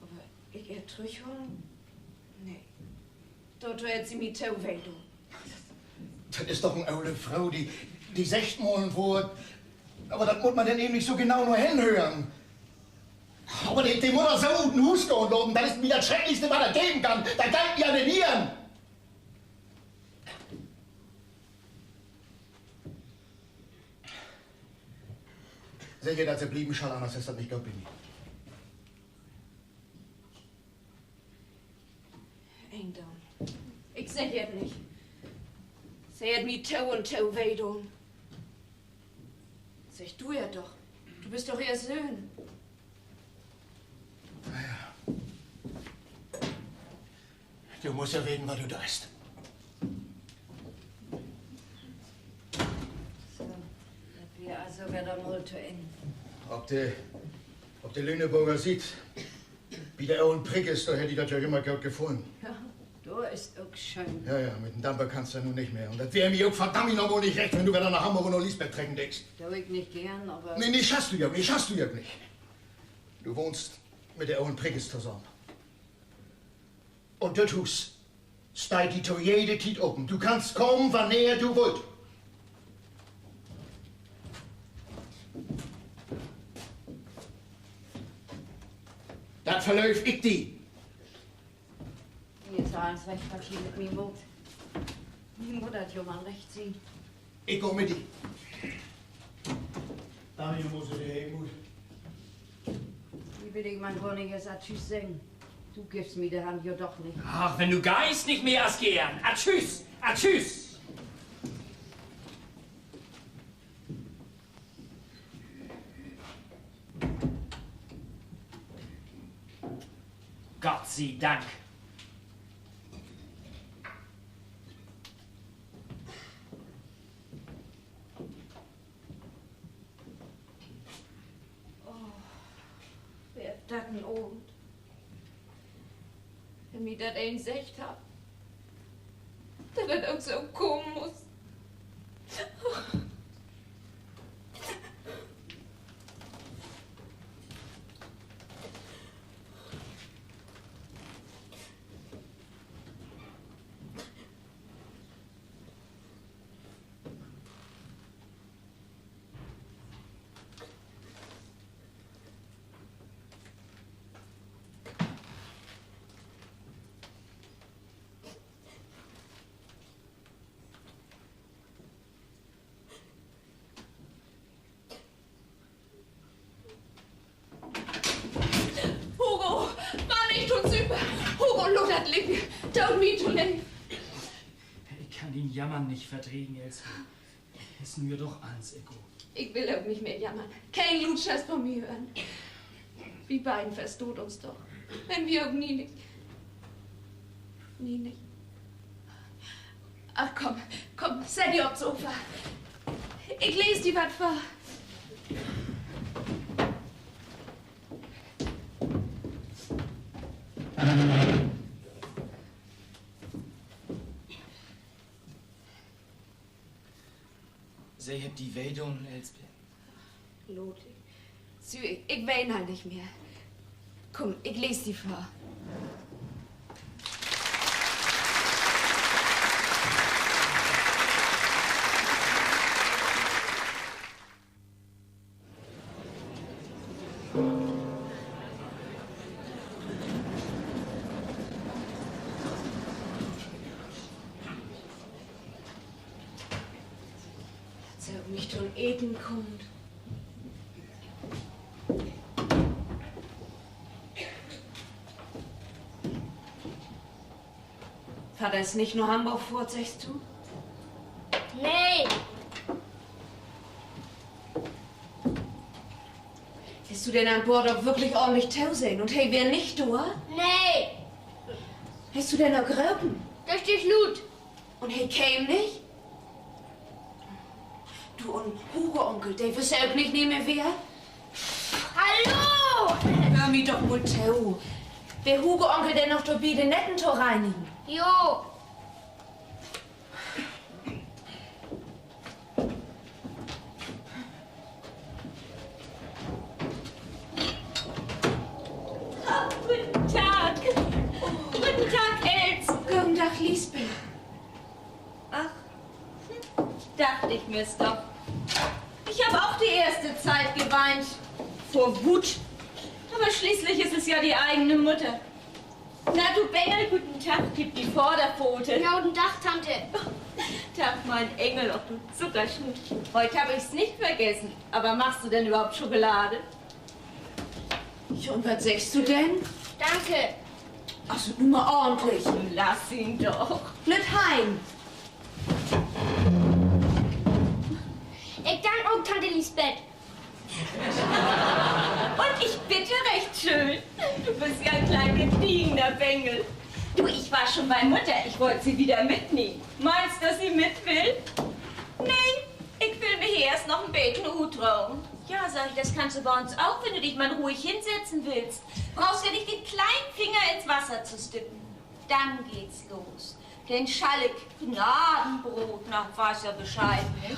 Aver ik ehr trüchholen? Nee. Dorto hett se mi to weh daan. Dat is doch en ole Fro, de, de seggt mal en Woort. Aver dat mutt man denn even nich so genau na henhören. Aver de, de Mudder so ut en Huus gahn laten, dat is mi dat Schrecklichste, wat dat geven kann. Dat geiht mi an de Nieren. Seker, dat se blieven schall, anners is dat nich goot bi mi. Eendoon. Ik segg dat nich. Se hett mi to un to weh doon. Segg du dat doch. Du büst doch ehr Söhn. Na ja. Du musst ja weten, wat du deist. So, dat weer also wedder mal to Enn. Op de, op de Lüneborger Siet, bi de olen Prickes, dor hett di dat ja jümmer goot gefullen. Ja, dor is ok schöön. Ja, ja, mit den Damper kannst du nu nich mehr. Un dat weer mi ok verdammt noch mal nich recht, wenn du wedder na Hamborg un na Liesbeth trecken deist. Do ik nich geern, aver nee, nee, schasst du ja, nee, schasst du ja nich. Du wahnst mit de olen Prickes tosamen. Un dat Huus steiht di to jede Tiet open. Du kannst kamen, wannehr du wullt. Dat verlööv ik di. Mi is allens recht, wat ji mit mi maakt. Mi mutt dat jo man recht sien. Ik gah mit di. Daniel, musst du de even ut. Di will ik man gor nich eerst Adjüs seggen. Du giffst mi de Hand jo doch nich. Ach, wenn du geihst, nich mehr as geern. Adjüs, adjüs. Gott sei Dank. Oh, weer dat en Avend. Wenn mi dat een seggt harr, dat dat ok so kamen muss. Hugo, Mann, ik tun süper. Hugo, laat dat liggen. Doot mi to leed. Ik kann dien Jammern nich verdregen, Elsbeth. Is nu ja doch allens egal. Ik will ok nich mehr jammern. Keen Luutschers von mi hören. Wi beiden verstaht uns doch. Wenn wi ok nie nich, nie nich. Ach, kumm, kumm, sett di op't Sofa. Ik lees di wat vör. Se hebbt di weh doon, Elsbeth. Lothar. Sü, ik, ik ween al nich mehr. Kumm, ik lees di vör. Dat se ok nich to'n Eten kummt. Vadder is nich na Hamborg fohrt, seggst du? Nee. Hest du denn an Boord ok würklich orntlich tosehn un he weer nich dor? Nee. Hest du denn ok ropen? Düchtig luut. Un he keem nich? Du, un Hugo-Onkel, de wüss ok nich, nee, mehr weer? Hallo! Höör mi doch mal to. Weer Hugo-Onkel denn noch dorbi, de Netten to reinigen? Jo. Guten Tag. Guten Tag, Els. Guten Tag, Liesbeth. Ach, dacht ich mir's doch. Ich hab auch die erste Zeit geweint. Vor Wut. Aber schließlich ist es ja die eigene Mutter. Na, du Bengel, guten Tag, gib die Vorderpfote. Guten Tag, Tante. Tag, mein Engel, och du Zuckerschnuck. Heute hab ich's nicht vergessen. Aber machst du denn überhaupt Schokolade? Ja, und was sagst du denn? Danke. Also, nun mal ordentlich. Lass ihn doch. Lütt Hein. Ik dank ok, Tante Lisbeth. Und ich bitte recht schön. Du bist ja ein klein gediegener Bengel. Du, ich war schon bei Mutter. Ich wollt sie wieder mitnehmen. Meinst, dass sie mit will? Nee, ik will mi hier eerst noch en beten utruhen. Ja, sag ich, das kannst du bei uns auch, wenn du dich mal ruhig hinsetzen willst. Brauchst ja nicht den kleinen Finger ins Wasser zu stippen. Dann geht's los. Denn schall ik Gnadenbrot, na, weeßt ja Bescheid, nich?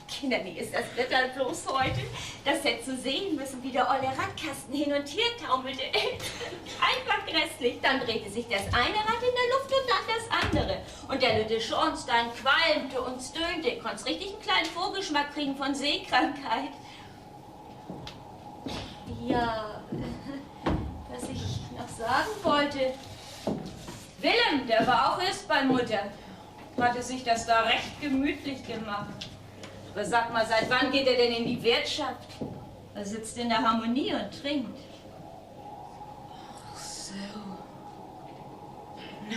Kinner, wie ist das Wetter bloß heute? Das hättst du sehen müssen, wie der olle Radkasten hin und her taumelte. Einfach grässlich. Dann drehte sich das eine Rad in der Luft und dann das andere. Und der lütte Schornstein qualmte und stöhnte. Konntest richtig en kleinen Vorgeschmack kriegen von Seekrankheit. Ja, was ich noch sagen wollte. Willem, der war auch erst bei Mutter. Hatte sich das da recht gemütlich gemacht. Aber sag mal, seit wann geht er denn in die Wirtschaft? Er sitzt in der Harmonie und trinkt. Ach so. Na,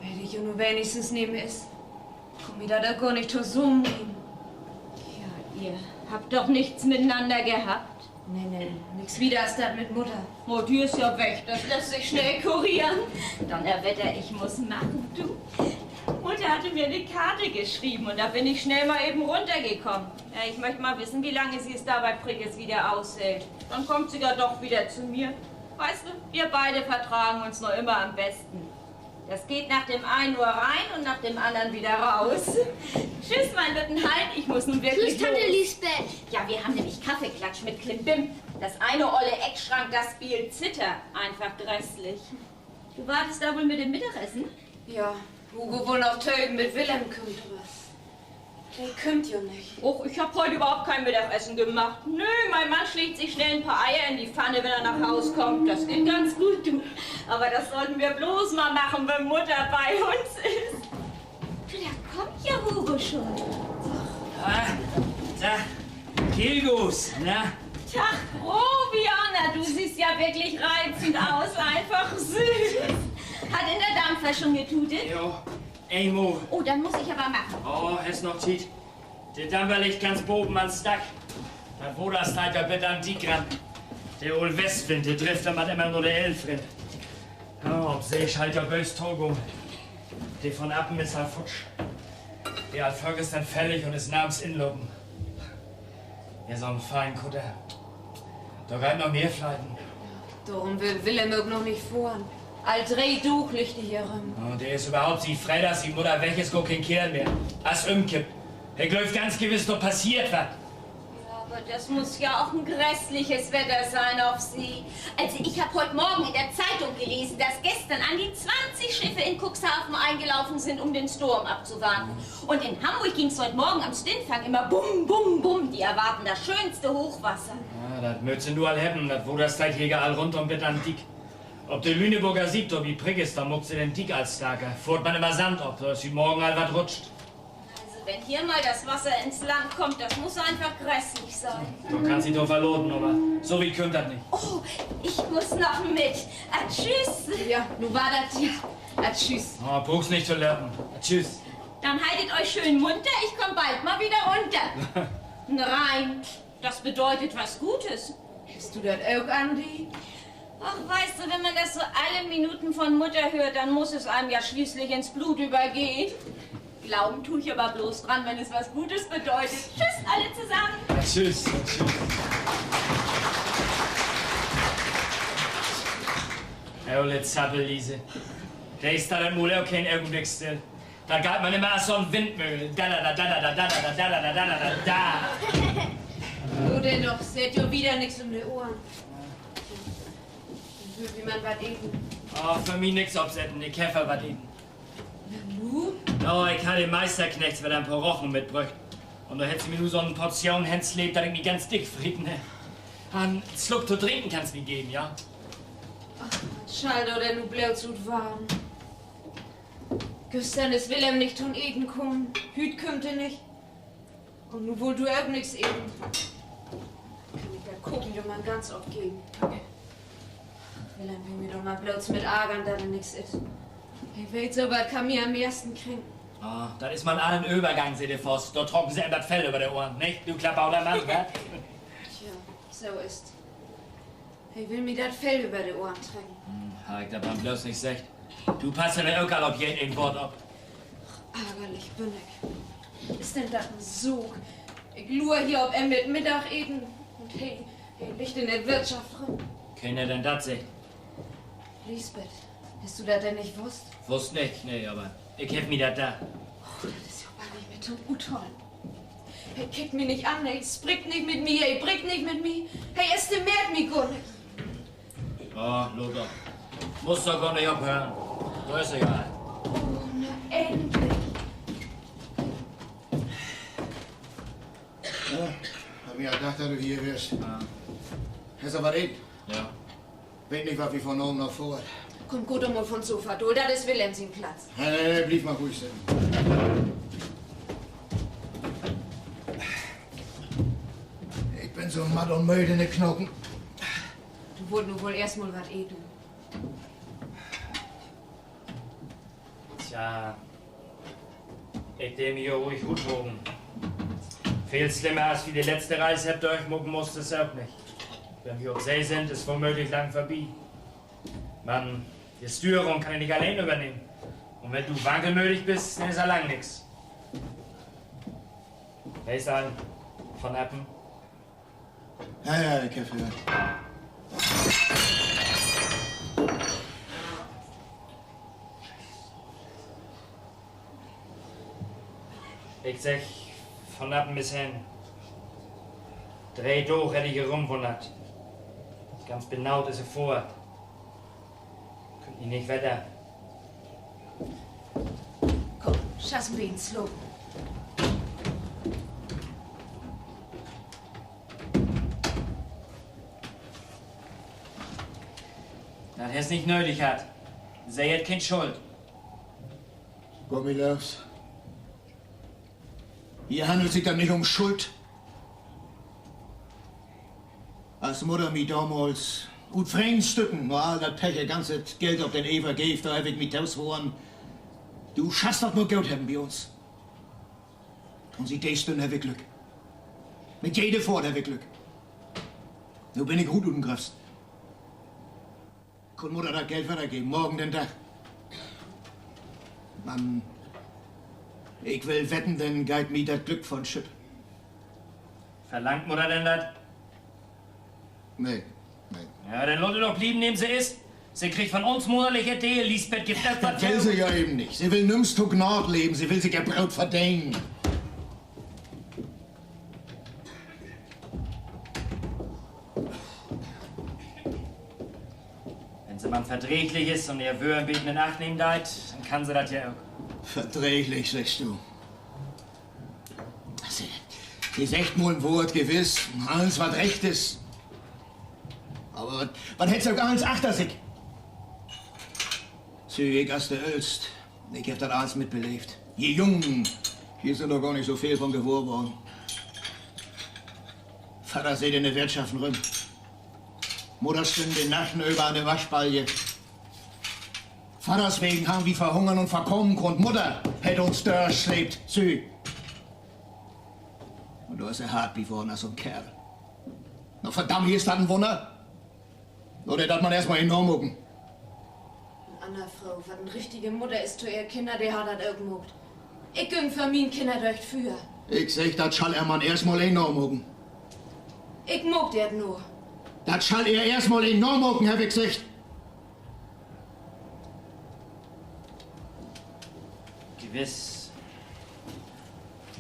denn weet ik ja nu wenigstens, nee, Miss. Kummt mi dat ok gor nich tosamen. Ja, ihr habt doch nichts miteinander gehabt? Nee, nee, nix wieder as dat mit Mutter. Oh, die ist ja weg. Das lässt sich schnell kurieren. Donnerwetter, ich muss machen, du. Mutter hatte mir eine Karte geschrieben und da bin ich schnell mal eben runtergekommen. Ja, ich möchte mal wissen, wie lange sie es da bei Prickes wieder aushält. Dann kommt sie ja doch wieder zu mir. Weißt du, wir beide vertragen uns noch immer am besten. Das geht nach dem einen Ohr rein und nach dem anderen wieder raus. Tschüss, mein lütten Hein, ich muss nun wirklich los. Tschüss, Tante Lisbeth. Ja, wir haben nämlich Kaffeeklatsch mit Klimbim. Das eine olle Eckschrank, das spielt Zither. Einfach grässlich. Du wartest da wohl mit dem Mittagessen? Ja, Hugo wull noch töven, bet Willem kummt, aver de kummt ja nich. Och, ich hab heute überhaupt kein Mittagessen gemacht. Nö, mein Mann schlägt sich schnell ein paar Eier in die Pfanne, wenn er nach Haus kommt. Das geht ganz gut, du. Aber das sollten wir bloß mal machen, wenn Mutter bei uns ist. Du, da kommt ja Hugo schon. Ah, da, Kilgus, na? Tag, Robiana, du siehst ja wirklich reizend aus, einfach süß. Hat denn der Dampfer schon getutet? Jo, eenmal. Oh, dann muss ich aber machen. Oh, hest noch Tiet. De Damper liggt ganz boven an'n Stack. Dat Water steiht ja bet an'n Diek ran. De ole Westwind, de drifft dat immer na de Elv rin. Ja, op See schall dat böös togahn. De von Appen is al futsch. De Alförk is denn fällig un is narms inlopen. Ja, so'n fein Kutter, dor geiht noch mehr fleiten. Dorüm will Willem ok noch nich fohren. Al dree Daag liggt he hier rüm. Un de is överhaupt, siet fredags sien Mudder weg is, gor keen Keerl mehr. As ümkippt. He glöövt ganz gewiss, dor passeert wat. Ja, aber das muss ja auch ein grässliches Wetter sein auf See. Also ich hab heut Morgen in der Zeitung gelesen, dass gestern an die zwanzig Schiffe in Cuxhaven eingelaufen sind, um den Sturm abzuwarten. Und in Hamburg ging's heut Morgen am Stintfang immer bum, bum, bum. Die erwarten das schönste Hochwasser. Ja, dat mööt se nu al hebben. Dat Water steiht hier ja al rundum bet an'n Diek. Op de Lüneborger Siet, dor bi Prickes, dor maakt se den Diek al starker. Fohrt man immer Sand op, so is hüüt Morgen al wat rutscht. Also, wenn hier mal das Wasser ins Land kommt, das muss einfach grässlich sein. Du kannst di dor verlaten, aver so wiet kümmt dat nich. Oh, ich muss noch mit. Ah, tschüss. Ja, nu weer dat. Ja. Ah, tschüss. Oh, bruukst nich to lopen. Ah, tschüss. Dann haltet euch schön munter, ich komm bald mal wieder runter. Nein, das bedeutet was Gutes. Hest du dat ok an di? Ach, weißt du, wenn man das so alle Minuten von Mutter hört, dann muss es einem ja schließlich ins Blut übergehen. Glauben tu ich aber bloß dran, wenn es was Gutes bedeutet. Tschüss, alle zusammen. Tschüss, tschüss. Ole Zappelliese. De steiht nu ok keen Ogenblick still. Dat geiht man immer as so'n Windmöhl. Da, da, da. Nu denn doch, se hett jo wieder nix üm de Ohren. Wüllt wi man wat eten? Oh, för mi nix opsetten, ik heff al wat eten. Na nu? Ja, ik harr de Meisterknechts wedder en poor Rochen mitbröcht. Un dor hett se mi nu so'n Portion hensleept, dat ik mi ganz dick freten heff. En Sluck to drinken kannst mi geven, ja? Ach, wat schall dor denn nu bloots ut warrn? Güstern is Willem nich to'n Eten kamen, hüüt kümmt he nich. Un nu wullt du ok nix eten. Kann ik dat Koken jo man ganz opgeven? Willem will mi doch man blots mit argern, dat he nix itt. He weet, so wat kann mi an'n mehrsten kränken. Ah, dat is man allens övergahn, Sisyphos. Dor trocken se em dat Fell över de Ohren, nich, du Klabautermann, ne? Tja, so is 't. He will mi dat Fell över de Ohren trecken. Hm, harr ik dat man blots nich seggt. Du passt ja ok al op jedeen Woort op. Argerlich bün ik. Is denn dat en Saak? Ik luur hier op em mit Middageten un he, he liggt in de Wirtschaft rüm. Keen hett em dat seggt? Lisbeth, hest du dat denn nich wusst? Wusst nich, nee, aver ik heff mi dat dacht. Oh, dat is ja bannig mit to'n Uthollen. He kickt mi nich an, he sprickt nich mit mi, he brickt nich mit mi, he estimeert mi gor nich. Ah, Lothar. Musst doch gor nich ophören. Dor is he ja. Oh, na endlich. Ja, harr mi al dacht, dat du hier weerst. Hest du wat eten? Ja. Weet nich, wat wi vunavend noch vörhebbt. Kumm, gaht doch mal vun't Sofa daal, dat is Willem sien Platz. Nee, nee, nee, bliev mal ruhig sitten. Ik bün so matt un mööd in de Knaken. Du wullt nu woll eerst mal wat eten. Tja, ik dee mi jo ruhig rutmaken. Veel slimmer, as wi de letzte Reis hebbt dörchmaken musst, is dat ok nich. Wenn wi op See sünd, is womööglich lang vörbi. Man de Stüerung kann ik nich alleen övernehmen. Un wenn du wankelmödig büst, denn is al lang nix. Wees al vun achtern. Ja, ja, ik heff höört. Ik segg, vun achtern is hen. Dree Daag hett he hier rümwunnert. Ganz benaut is he foort. Kümmt he nich wedder. Kumm, schass en beten slapen. Dat hest nich nödig hatt. Se hett keen Schuld. Gott, mi lövs. Hier hannelt sik dat nich üm Schuld. As Mudder mi domals ut fre'en Stücken na all dat Pech ehr ganzet Geld op den Ever geev, dor heff ik mi tosworen: Du schasst dat nur goot hebben bi uns. Un siet de Stünn heff ik Glück. Mit jede Fohrt heff ik Glück. Nu bün ik rut ut den Gröfst. Kunn Mudder dat Geld weddergeven, morgen den Dag. Man ik will wetten, denn geiht mi dat Glück von't Schipp. Verlangt Mudder denn dat? Nee, nee. Ja, denn laat se doch blieven, neem se is. Se kriggt von uns monatlich ehr Deel, Lisbeth gifft dat, wat will se ja even nich. Se will nüms to Gnaad leven, se will sik ehr Broot verdenen. Wenn se man verdräglich is un ehr Wöör en beten in Acht nehmen deit, denn kann se dat ja ok. Verdräglich, seggst du? Se, se seggt mal en Woort, gewiss, allens, wat recht is. Aver wat, wat hett se ok allens achter sik? Süh, ik as de Öllst, ik heff dat allens mitbeleevt. Ji Jungen, ji sünd dor gor nich so veel von gewohr worrn. Vadder seet in de Wirtschaften rüm. Mudder stünn de Nachten över an de Waschbalje. Vadders wegen harrn wi verhungern un verkamen kunnt. Mudder hett uns dörsleept, süh. Un dor is he hart bi worrn as so'n Kerl. Na verdamm, hier is dat en Wunner? Oder dat man eerstmal een namaken? En anner Fro, wat en richtige Mudder is to ehr Kinner, de harr dat ok maakt. Ik güng för mien Kinner dörch't Füer. Ik segg, dat schall ehr man eerstmal een namaken. Ik maak dat nu. Dat schall ehr eerstmal een namaken, heff ik seggt. Gewiss.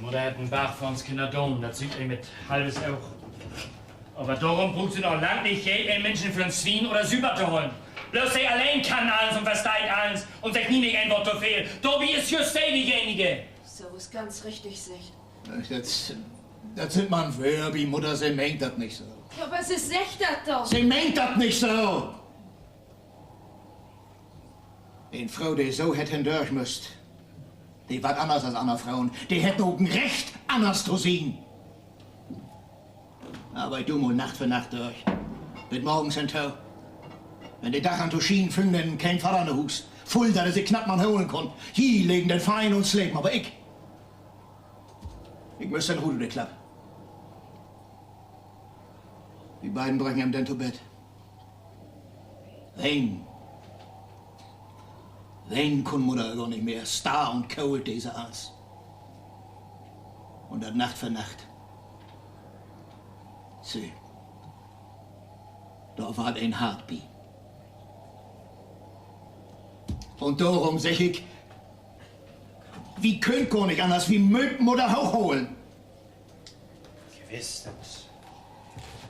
Mudder hett en Barg för uns Kinner doon, dat süht een mit halves Oog. Aver dorüm bruukt se noch lang nich jedeen Minschen för en Swien oder Süper to hollen. Bloots se alleen kann allens un versteiht allens un seggt nie nich een Woort to veel. Dorbi is jüst se dejenige. So is ganz richtig seggt. Dat, dat sünd man Wöör bi Mudder, se meent dat nich so. Ja, aver se seggt dat doch. Se meent dat nich so. En Fro, de so hett hendörch müsst, De warrt anners as anner Froen. De hett ok en Recht, anners to sien. Arbeid du mal Nacht för Nacht dörch. Bit morgens hen to. Wenn de Dag an to schienen füng, denn keem Vadder na Huus. Vull, dat he sik knapp man holen kunn. Ji legen denn fein un slepen, aver ik, ik müss denn rut ut de Klapp. Wi beiden bröchen em denn to Bett. Wenen. Wenen kunn Mudder gor nich mehr. Starr un koolt dee se as. Un dat Nacht för Nacht. Sü, dor warrt een hart bi. Un dorum segg ik, wi köönt gor nich anners, wi mööt Mudder hoochholen. Gewiss, dat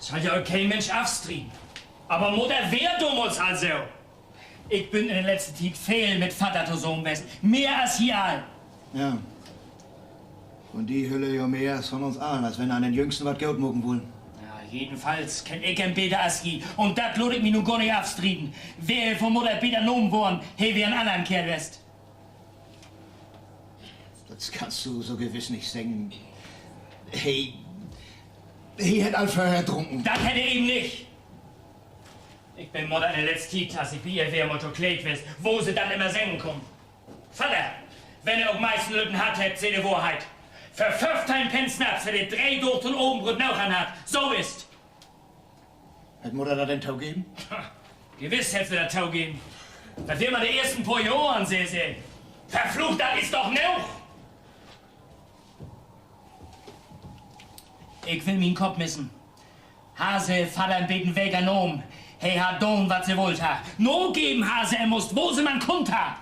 schall ja ok keen Minsch afstrieden. Aver Mudder weer domals al so. Ik bün in de letzte Tiet veel mit Vadder tosamen west, mehr as ji all. Ja. Un de höll jo mehr as von uns allen, as wenn he den Jüngsten wat goot maken wull. Ja, jedenfalls kenn ik em beter as ji, un dat laat ik mi nu gor nich afstrieden. Weer he von Mudder beter nahmen worrn, he weer en annern Keerl west. Dat kannst du so gewiss nich seggen. He, he hett al vörher drunken. Dat hett he even nich. Ik bün Mudder in de letzte Tiet, as ik bi ehr weer, mal to kleed west, wo se dat jümmer seggen kunn. Vadder, wenn he ok meist en lütten Hart hett, sä de Wohrheit. För föffteihn Penn Snaps hett he dree Daag to'n Avendbroot noog an hatt. So is 't. Hett Mudder dat denn togeven? Gewiss hett se dat togeven. Dat weer man de eersten poor Johren, sä se. Verflucht, dat is doch noog! Ik will mien Kopp missen. Harr se Vadder en beten weker nahmen, he harr daan, wat se wullt harr. Nageven harr se em musst, wo se man kunnt harr,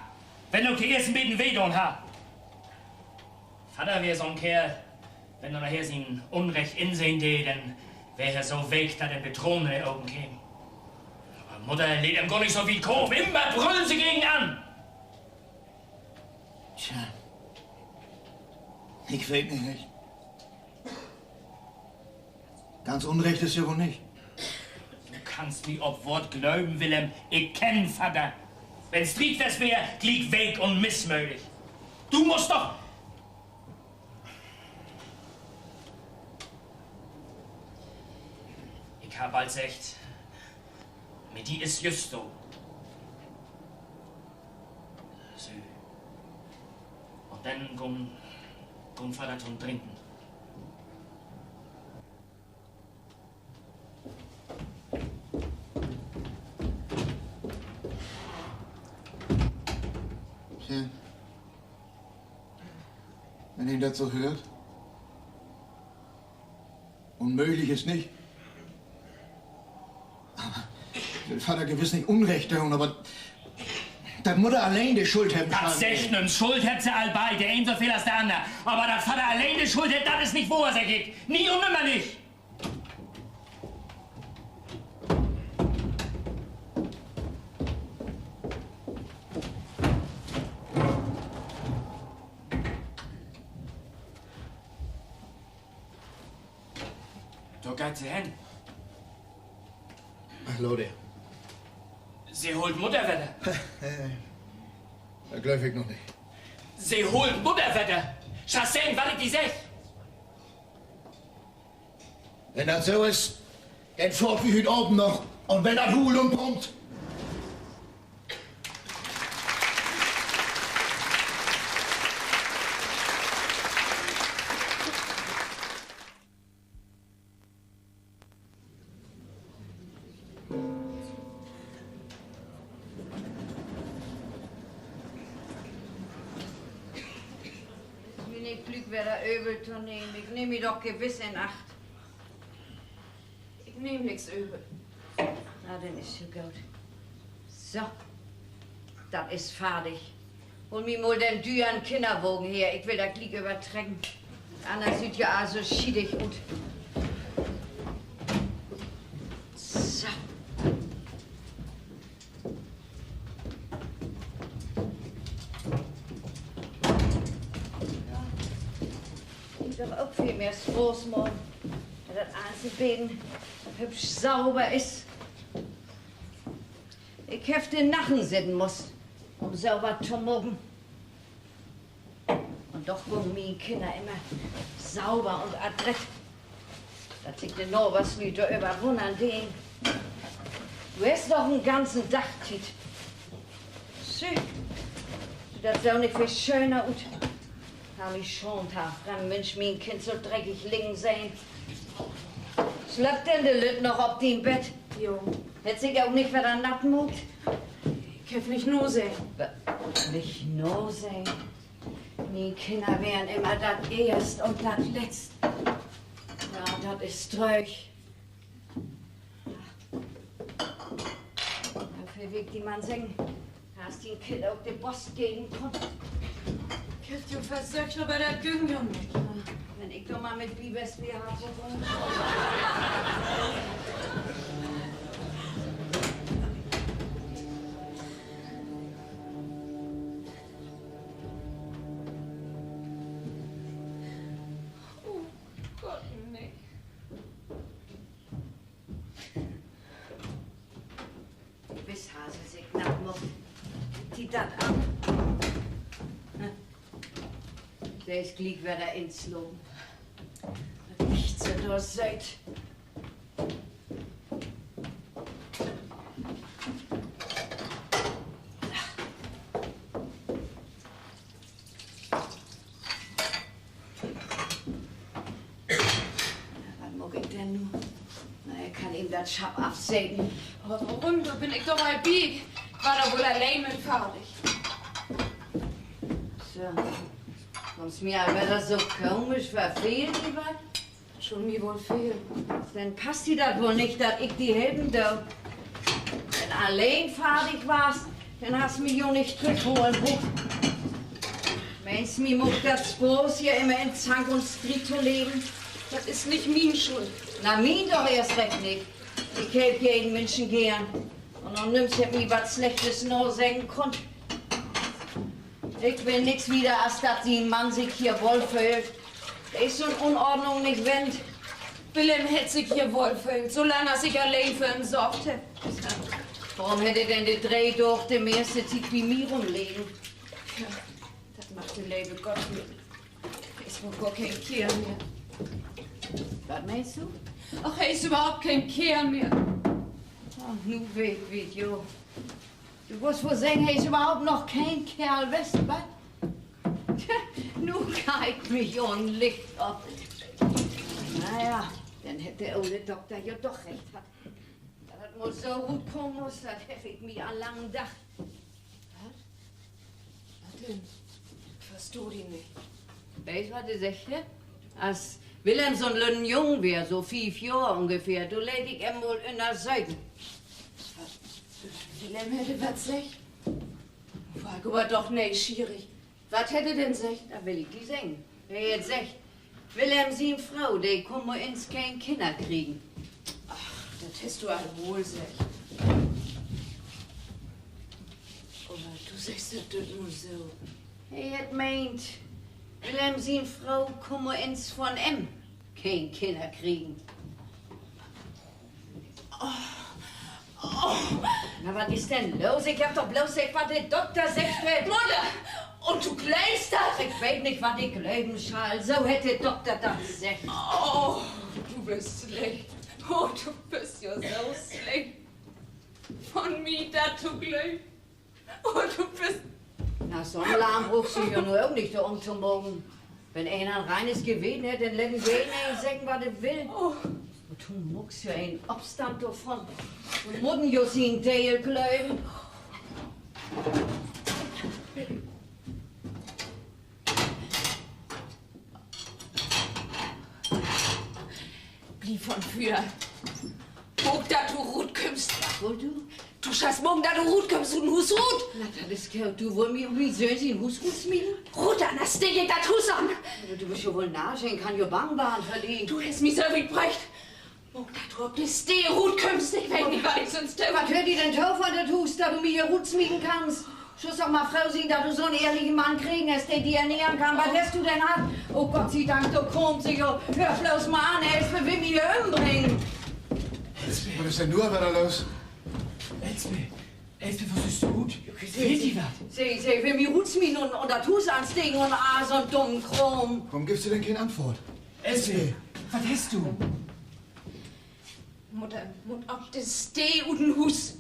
wenn ok de eersten beten weh daan harr. Vadder weer so'n Keerl, wenn he naher sien Unrecht insehn dee, denn weer he so week, dat em de Tranen in de Ogen kemen. Aver Mudder leet em gor nich so wiet kamen. Immer brüll se gegen an. Tja, ik weet nich, nich. Ganz unrecht is se woll nich. Du kannst mi op Woort glöven, Willem, ik kenn Vadder. Wenn Striet west weer, gliek week un missmööglich. Du musst doch... Ik harr bald seggt, mit di is jüst so. Sü. Un denn gung, gung Vadder to'n Drinken. Tja. Wenn een dat so höört. Unmööglich is 't nich. Aver ik will Vadder gewiss nich Unrecht doon, aver dat Mudder alleen de Schuld hebben schall. Dat seggt nüms. Schuld hebbt se all beid, de een so veel as de anner. Aver dat Vadder alleen de Schuld hett, dat is nich wohr, segg ik. Nie un nimmer nich. Dor geiht se hen. Ach, Leute. Se haalt Mudder wedder. Dat glööv ik noch nich. Se haalt Mudder wedder. Schall sehn, wat ik di segg. Wenn dat so is, denn fohrt wi hüüt Avend noch, un wenn dat Hulen kummt. Is mi nich gliek wedder övel to nehmen. Ik nehm mi doch gewiss in Acht. Ik nehm nix övel. Na, denn is ja goot. So, dat is fardig. Hol mi mal den düren Kinnerwagen her. Ik will dat gliek övertrecken. Anners süht ja all so schietig ut. So. Ja. Bringt doch ok veel mehr Spaaß, man, wenn dat allens en beten hübsch sauber is. Ik heff den Nachen sitten musst, um so wat to maken. Doch gahn mien Kinner immer sauber un adrett, dat sik de Naverslüüd dor över wunnern deen. Du hest doch en ganzen Dag Tiet. Süh, süht dat so nich veel schöner ut? Harr mi schaamt, harr en Minsch mien Kind so dreckig liggen sehn. Slöppt denn de Lütt noch op dien Bett? Jo. Hett sik ok nich wedder natt maakt? Ik heff nich nasehn. Nich nasehn? Mien Kinner weren immer dat Eerst un dat Letzt. Ja, dat is trüch. Wo veel will ik di man seggen? Harrst dien Kind ok de Bost geven kunnt? Ik heff jo versöcht, aver dat güng jo nich. Wenn ik dor man mit bi west weer harr, wo Oh Gott, nee. Wiss harr se sik natt maakt. Kiek di dat an. Se is gliek wedder inslapen. Wat liggt se dor sööt. Wat maak ik denn nu? Na, ik kann em dat Schapp afseten. Aver worüm? Dor bün ik doch al bi. Ik warr dor woll alleen mit fardig. So, kummst mi al wedder so komisch vör. Fehlt di wat? Schull mi woll fehlen. Denn passt di dat woll nich, dat ik di helpen do. Wenn alleen fardig warrst, denn harrst mi jo nich trüchholen bruukt. Meenst, mi maakt dat Spaaß, hier immer in Zank un Striet to leven? Dat is nich mien Schuld. Na, mien doch eerst recht nich. Ik help jeden Minschen geern. Un nu nimmst du mi wat Slechtes na, seggen kunn. Ik will nix wieder, as dat dien Mann sik hier wollföhlt. De is so'n Unordnung nich wennt. Willem hett sik hier wollföhlt, so lang as ik alleen för em sorgt heff. Worüm hett he denn de dree Daag de meiste Tiet bi mi rümlegen? Ja, dat mag de leve Gott weten. He is woll gor keen Keerl mehr. Wat meenst du? Ach, he is överhaupt keen Keerl mehr. Ach, nu weet wi jo. Du wullt woll seggen, he is överhaupt noch keen Keerl west, wat? Tja, nu geiht mi jo 'n Licht op. Na ja, denn hett de ole Dokter jo doch recht hatt. Dat dat mal so rutkamen muss, dat heff ik mi al lang dacht. Wat? Wat denn? Ik verstah di nich. Weetst, wat de seggt hett? As Willem so'n lütten Jung weer, so fief Johr ungefähr, do leet ik em mal ünnersöken. Willem hett wat seggt? Warr ik aver doch neeschierig. Wat hett he denn seggt? Dat will ik di seggen. He hett seggt, Willem sien Fro, de kunn man eens keen Kinner kriegen. Ach, dat hest du al mal seggt. Aver du seggst dat doch nu so. He hett meent, Willem sien Fro kunn man eens von em keen Kinner kriegen. Na, wat is denn los? Ik heff doch bloots seggt, wat de Dokter seggt hett. Mudder! Un du glöövst dat? Ik weet nich, wat ik glöven schall. So hett de Dokter dat seggt. Oh, du büst slecht. Oh, du büst ja so slecht. Von mi dat to glöven. Oh, du büst... Na, so'n Larm bruukst du jo nu ok nich dor üm to maken. Wenn een en reines Geweten hett, denn lett em jedeen seggen, wat he will. Un du maakst jo en Opstand dorvon. Wi mutten jo sien Deel glöven. Bliev von Füer. Maak, dat du rutkümmst. Wat wullt du? Du schasst maken, dat du rutkümmst ut 'n Huus rut. Na, dat is goot. Du wullt mi ut mien Söhn sien Huus rutsmieten? Rut, anners steek ik dat Huus an. Aver du büst jo woll narrisch, een kann jo bang warrn vör di. Du hest mi so wiet bröcht. Maak, dat du op de Steed rutkümmst. Ik weet nich, wat ik sünst do. Wat höört di denn to von dat Huus, dat du mi hier rutsmieten kannst? Schullst doch mal froh sien, dat du so'n ehrlichen Mann kregen hest, de di ernähren kann. Wat hest du denn hatt? Oh, Gott sei Dank, dor kaamt se jo. Höör bloots mal an, Elsbeth will mi hier ümbringen. Wat is denn nu wedder los? Elsbeth. Elske, wat is goot? Fehlt di wat? Se, se will mi rutsmieten un, un dat Huus ansteken un all so'n dummen Kraam. Worüm giffst du denn keen Antwoort? Elske, wat hest du? Mudder mutt op de Steed ut dat Huus.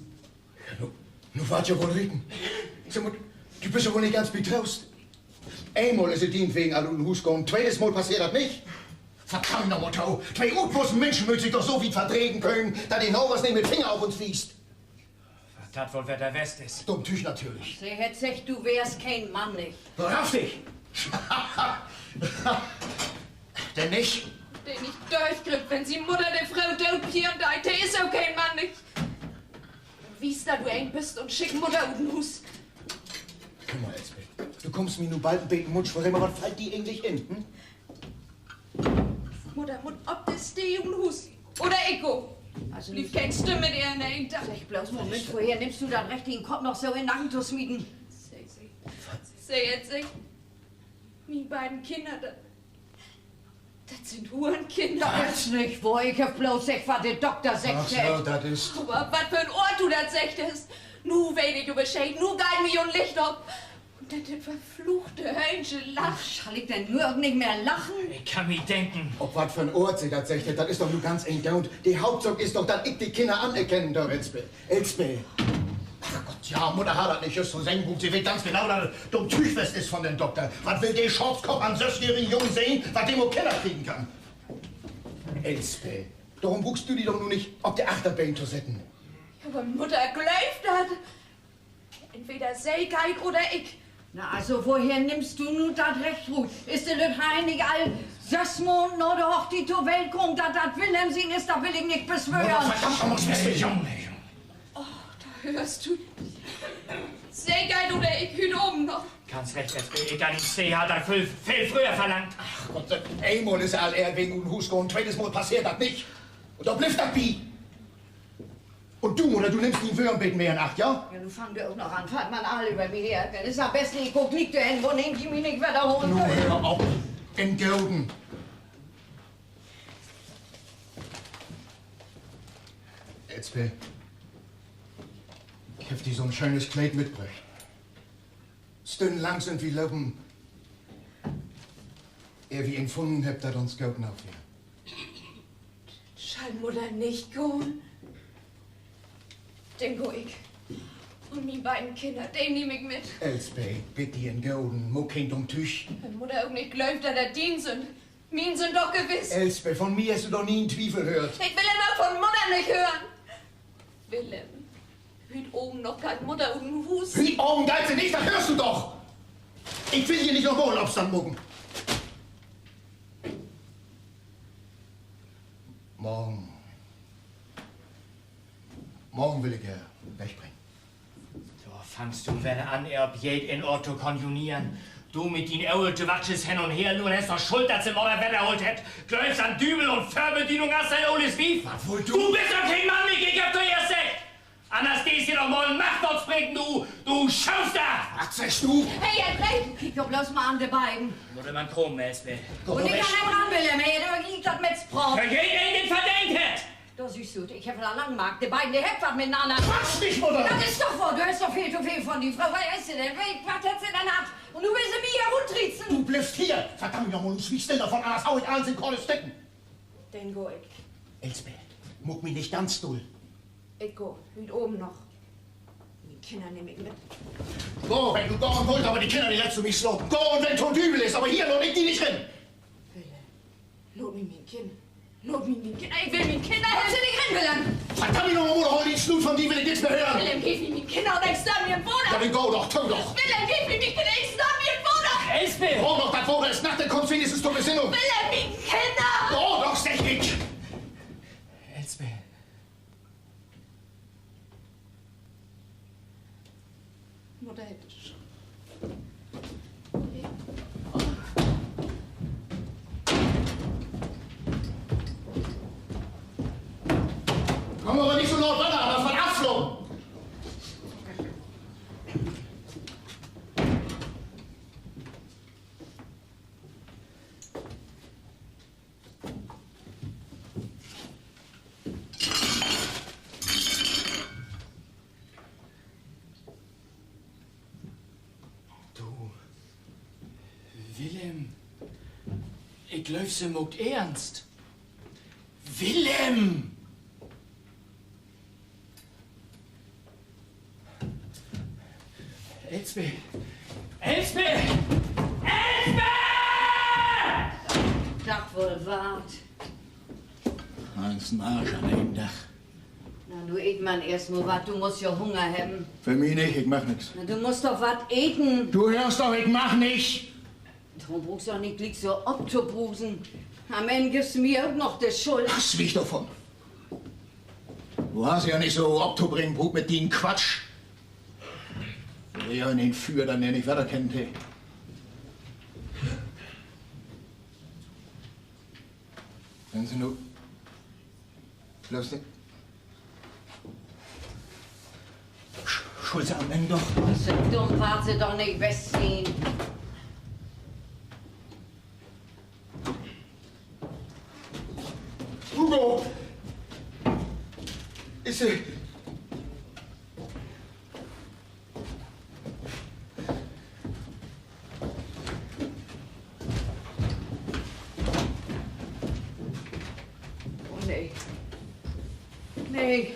Ja, nu, nu warrt ja woll reken. Segg mal, du büst ja woll nich ganz bi Trost. Eenmal is se dientwegen al ut dat Huus gahn, tweedes Mal passeert dat nich. Verdammt noch mal, twee utwussen Minschen mööt sik doch so wiet verdregen könen, dat de Navers nich mit Finger op uns wiest. Wat dat woll wedder west is? Dumm Tüüg natürlich. Se hett seggt, du weerst keen Mann nich. Wohrhaftig! Denn nich? De nich dörchgrippt, wenn sien Mudder de Fro dootpieren deit, de is ok keen Mann nich. Wies, dat du een büst, un schick Mudder ut dat Huus. Kümmer, Elsbeth, du kummst mi nu bald en beten mutsch vör. Segg mal, wat fallt di egentlich in, hm? Mudder mutt op de Steed ut dat Huus. Oder ik gah. Also, blifft keen Stimm mit ehr in een Dack. Segg bloots, Moment, woher nimmst du dat Recht, dien Kopp noch so in Nacken to smieten? Se, se, se hett seggt, mien beiden Kinner, dat, dat sünd Hurenkinner. Dat is nich wohr. Ik heff bloots seggt, wat de Dokter seggt hett. Ach so, dat is... Aver wat för en Oort du dat seggt hest. Nu weet ik jo Bescheed, nu geiht mi jo 'n Licht op. Un denn dat verfluchte Höhnsche lacht. Schall ik denn nu ok nich mehr lachen? Ik kann mi denken. Op wat för 'n Oort se dat seggt hett, dat is doch nu ganz egal. De Hauptsaak is doch, dat ik de Kinner anerkennen do, Elsbeth. Elsbeth. Ach Gott, ja, Mudder harr dat nich jüst so seggen bruukt. Se weet ganz genau, dat dat dumm Tüüg west is von den Dokter. Wat will de Schaapskopp an'n sössjährigen Jung sehn, wat de mal Kinner kriegen kann? Elsbeth, dorüm bruukst du di doch nu nich op de Achterbeen to setten. Aver Mudder glöövt dat. Entweder se geiht oder ik. Na, also, woher nimmst du nu dat Recht rut? Is de lütt Hein nich al söss Maand na de Hochtiet to Welt kamen? Dat dat Willem sien is, dat will ik nich beswören. Verdammt noch mal, Elsbeth, Jung, Jung. Oh, dor höörst du. Se geiht oder ik, hüüt Avend noch. Ganz recht, Elsbeth, ik harr dat veel, veel fröher verlangt. Ach Gott, eenmal is se al ehrwegen ut dat Huus gahn, tweedes Mal passeert dat nich. Un dor blifft dat bi. Un du, Mudder, du nimmst dien Wöör en beten mehr in Acht, ja? Ja, nu fangt de ok noch an. Fallt man all över mi her. Denn is dat best, ik gah gliek dorhen, woneem ji mi nich wedder halen köönt. Nu höör op. In'n Goden. Elsbeth, ik heff di so'n schönes Kleed mitbröcht. Stünnenlang sünd wi lopen, ehr wi een funnen hebbt, dat uns goot noog weer. Schall Mudder nich gahn? Denn gah ik. Un mien beiden Kinner, de nehm ik mit. Elsbeth, bitt di in'n Goden, maak keen dumm Tüüg. Wenn Mudder ok nich glöövt, dat dat dien sünd. Mien sünd doch gewiss. Elsbeth, von mi hest du doch nie en Twiefel höört. Ik will em ok von Mudder nich hören. Willem, hüüt Avend noch geiht Mudder ut dat Huus. Hüüt Avend geiht se nich, dat höörst du doch. Ik will hier nich noch mal en Opstand maken. Morgen. Morgen will ik ehr wegbringen. Dor fangst du wedder an, ehr op jeed een Oort to konjonieren. Du mit dien oole Twatsch hen un her, du hest doch Schuld, dat se Mudder wedderhaalt hett. Glöövst an Düvel un Vörbedünung as dien oles Wief. Wat wullt du? Du büst doch keen Mann, ik heff dat eerst seggt. Anners deist du di doch mal en Mack utspreken, du, du Schooster! Wat seggst du? He, he, kiek doch bloots mal an, de beiden. Mutt man kamen, Elsbeth. Un ik an em ran, Willem, he hett ok gliek dat Mest parat. He hett een, den verdeent hett. Dor sühst du, ik heff dat al lang markt. De beiden, de hebbt wat mit'nanner. Quatsch nich, Mudder! Dat is doch wohr, du hest doch veel to veel von de Fro. Wat is se denn? Wat hett se denn hatt? Un nu will se mi hier ruttriezen. Du bliffst hier! Verdammt noch mal, nu swieg still dorvon, anners hau ik allens in korte Stücken. Denn gah ik. Elsbeth, maak mi nich ganz dull. Ik gah, hüüt Avend noch. Mien Kinner nehm ik mit. Gah, wenn du gahn wullt, aver de Kinner, de lettst du mi slapen. Gah, un wenn to'n Düvel is, aver hier laat ik di nich rin. Willem, laat mi mien Kinner. Laat mi mien Kinner. Ik will mien Kinner. Laat se nich rin, Willem. Verdammt noch mal, Mudder, hool dien Snuut, von di will ik nix mehr hören. Willem, geev mi mien Kinner oder ik snapp mi en Vader. Ja, denn gah doch, gah doch. Willem, geev mi mien Kinner, ik snapp mi en Vader. Elsbeth! Gah doch, dat Vader is natt, denn kummst wenigstens to Besinnung. Willem, mien Kinner. Gah doch, segg ik. Elsbeth. Mudder hett dat schon. Kumm aver nich so nah ran, dat is wat aflogen. Ik glööv, se maakt eernst. Willem! Elsbeth! Elsbeth! Elsbeth! Dag woll wat. Allens in'n Arsch an een Dag. Na, nu eet man eerst mal wat. Du musst ja Hunger hebben. För mi nich, ik mag nix. Na, du musst doch wat eten. Du höörst doch, ik mag nich. Du bruukst doch nich gliek so optobrusen. An'n Enn giffst du mi ok noch de Schuld. Ach, swieg doch, Fun. Du harrst ja nich so optobringen bruukt mit dien Quatsch. Ehr in den Füer, denn ehr nich wedder kennt, he. Wenn se nu blots nich Sch-, schull se an'n Enn doch. So dumm warrt se doch nich west sien. Hugo! Is se Oh, nee. Nee.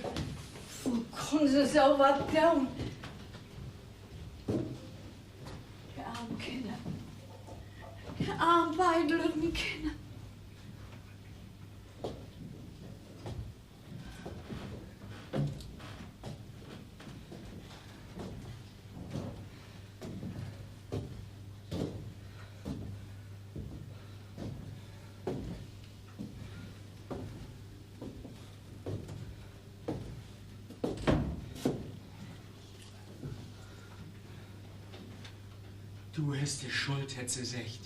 Wo kunn se so wat doon? De armen Kinner. De armen beiden lütten Kinner. Du hest de Schuld, hett se seggt.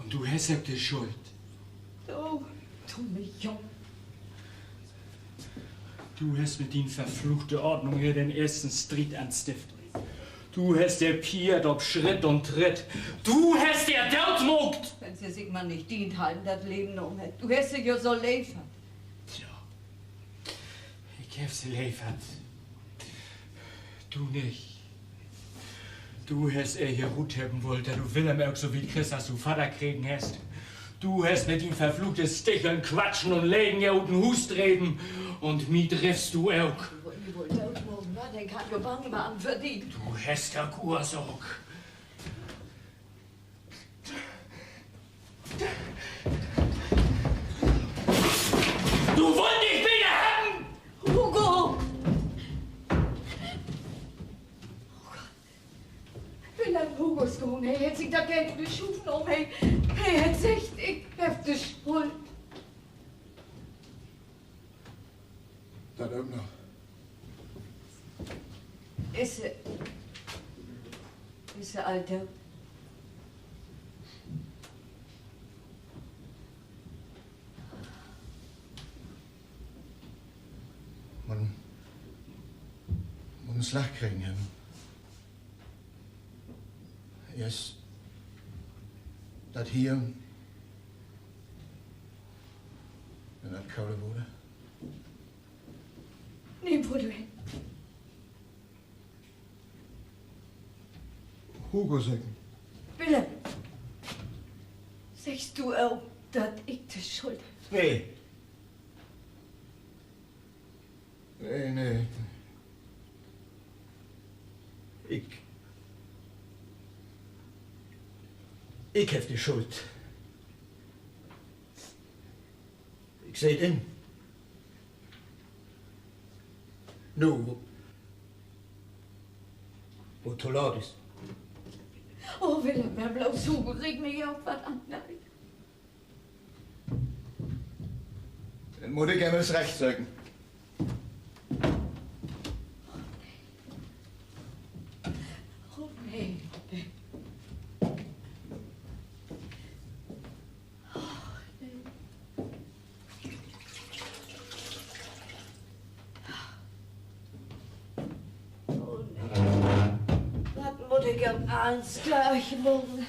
Un du hest ok de Schuld. Du, du, mien Jung. Du hest mit dien verfluchte Ordnung hier den eersten Striet anstift. Du hest ehr piert op Schritt un Tritt. Du hest ehr doot maakt! Wenn se sik man nich dien halben dat Leven nahmen hett. Du hest se jo so leev hatt. Tja. Ik heff se leev hatt. Du nich. Du hest ehr hier ruthebben wullt, dat du Willem ok so wiet kriggst, as du Vadder kregen hest. Du hest mit dien verfluchte Sticheln, Quatschen un Legen ehr ut den Huus dreven. Un mi driffst du ok. Wi wullen dootmaken, wa? Denn kann ik jo bang warrn för di. Du hest ok Oorsaak. Du wullt nich wedder hebben! Hugo! Willem, Hugo is gahn. He hett sik dat Geld ut de Schuuv nahmen. He, he hett seggt, ik heff de Schuld. Dat ok noch. Is se, is se al doot? Man mutt en Slag kregen hebben. Eerst dat hier, denn dat kole Water. Nehm, wo du hen. Hugo söken. Willem, seggst du ok, dat ik de Schuld heff? Nee. Nee, nee. Ik, ik heff de Schuld. Ik seh 't in. Nu, wo 't to laat is. Oh, Willem, weer bloots Hugo, segg mi ok wat an. Denn mutt ik em eerst recht söken. Oh, nee. Oh, nee. Wat mutt ik em allens dörchmaken?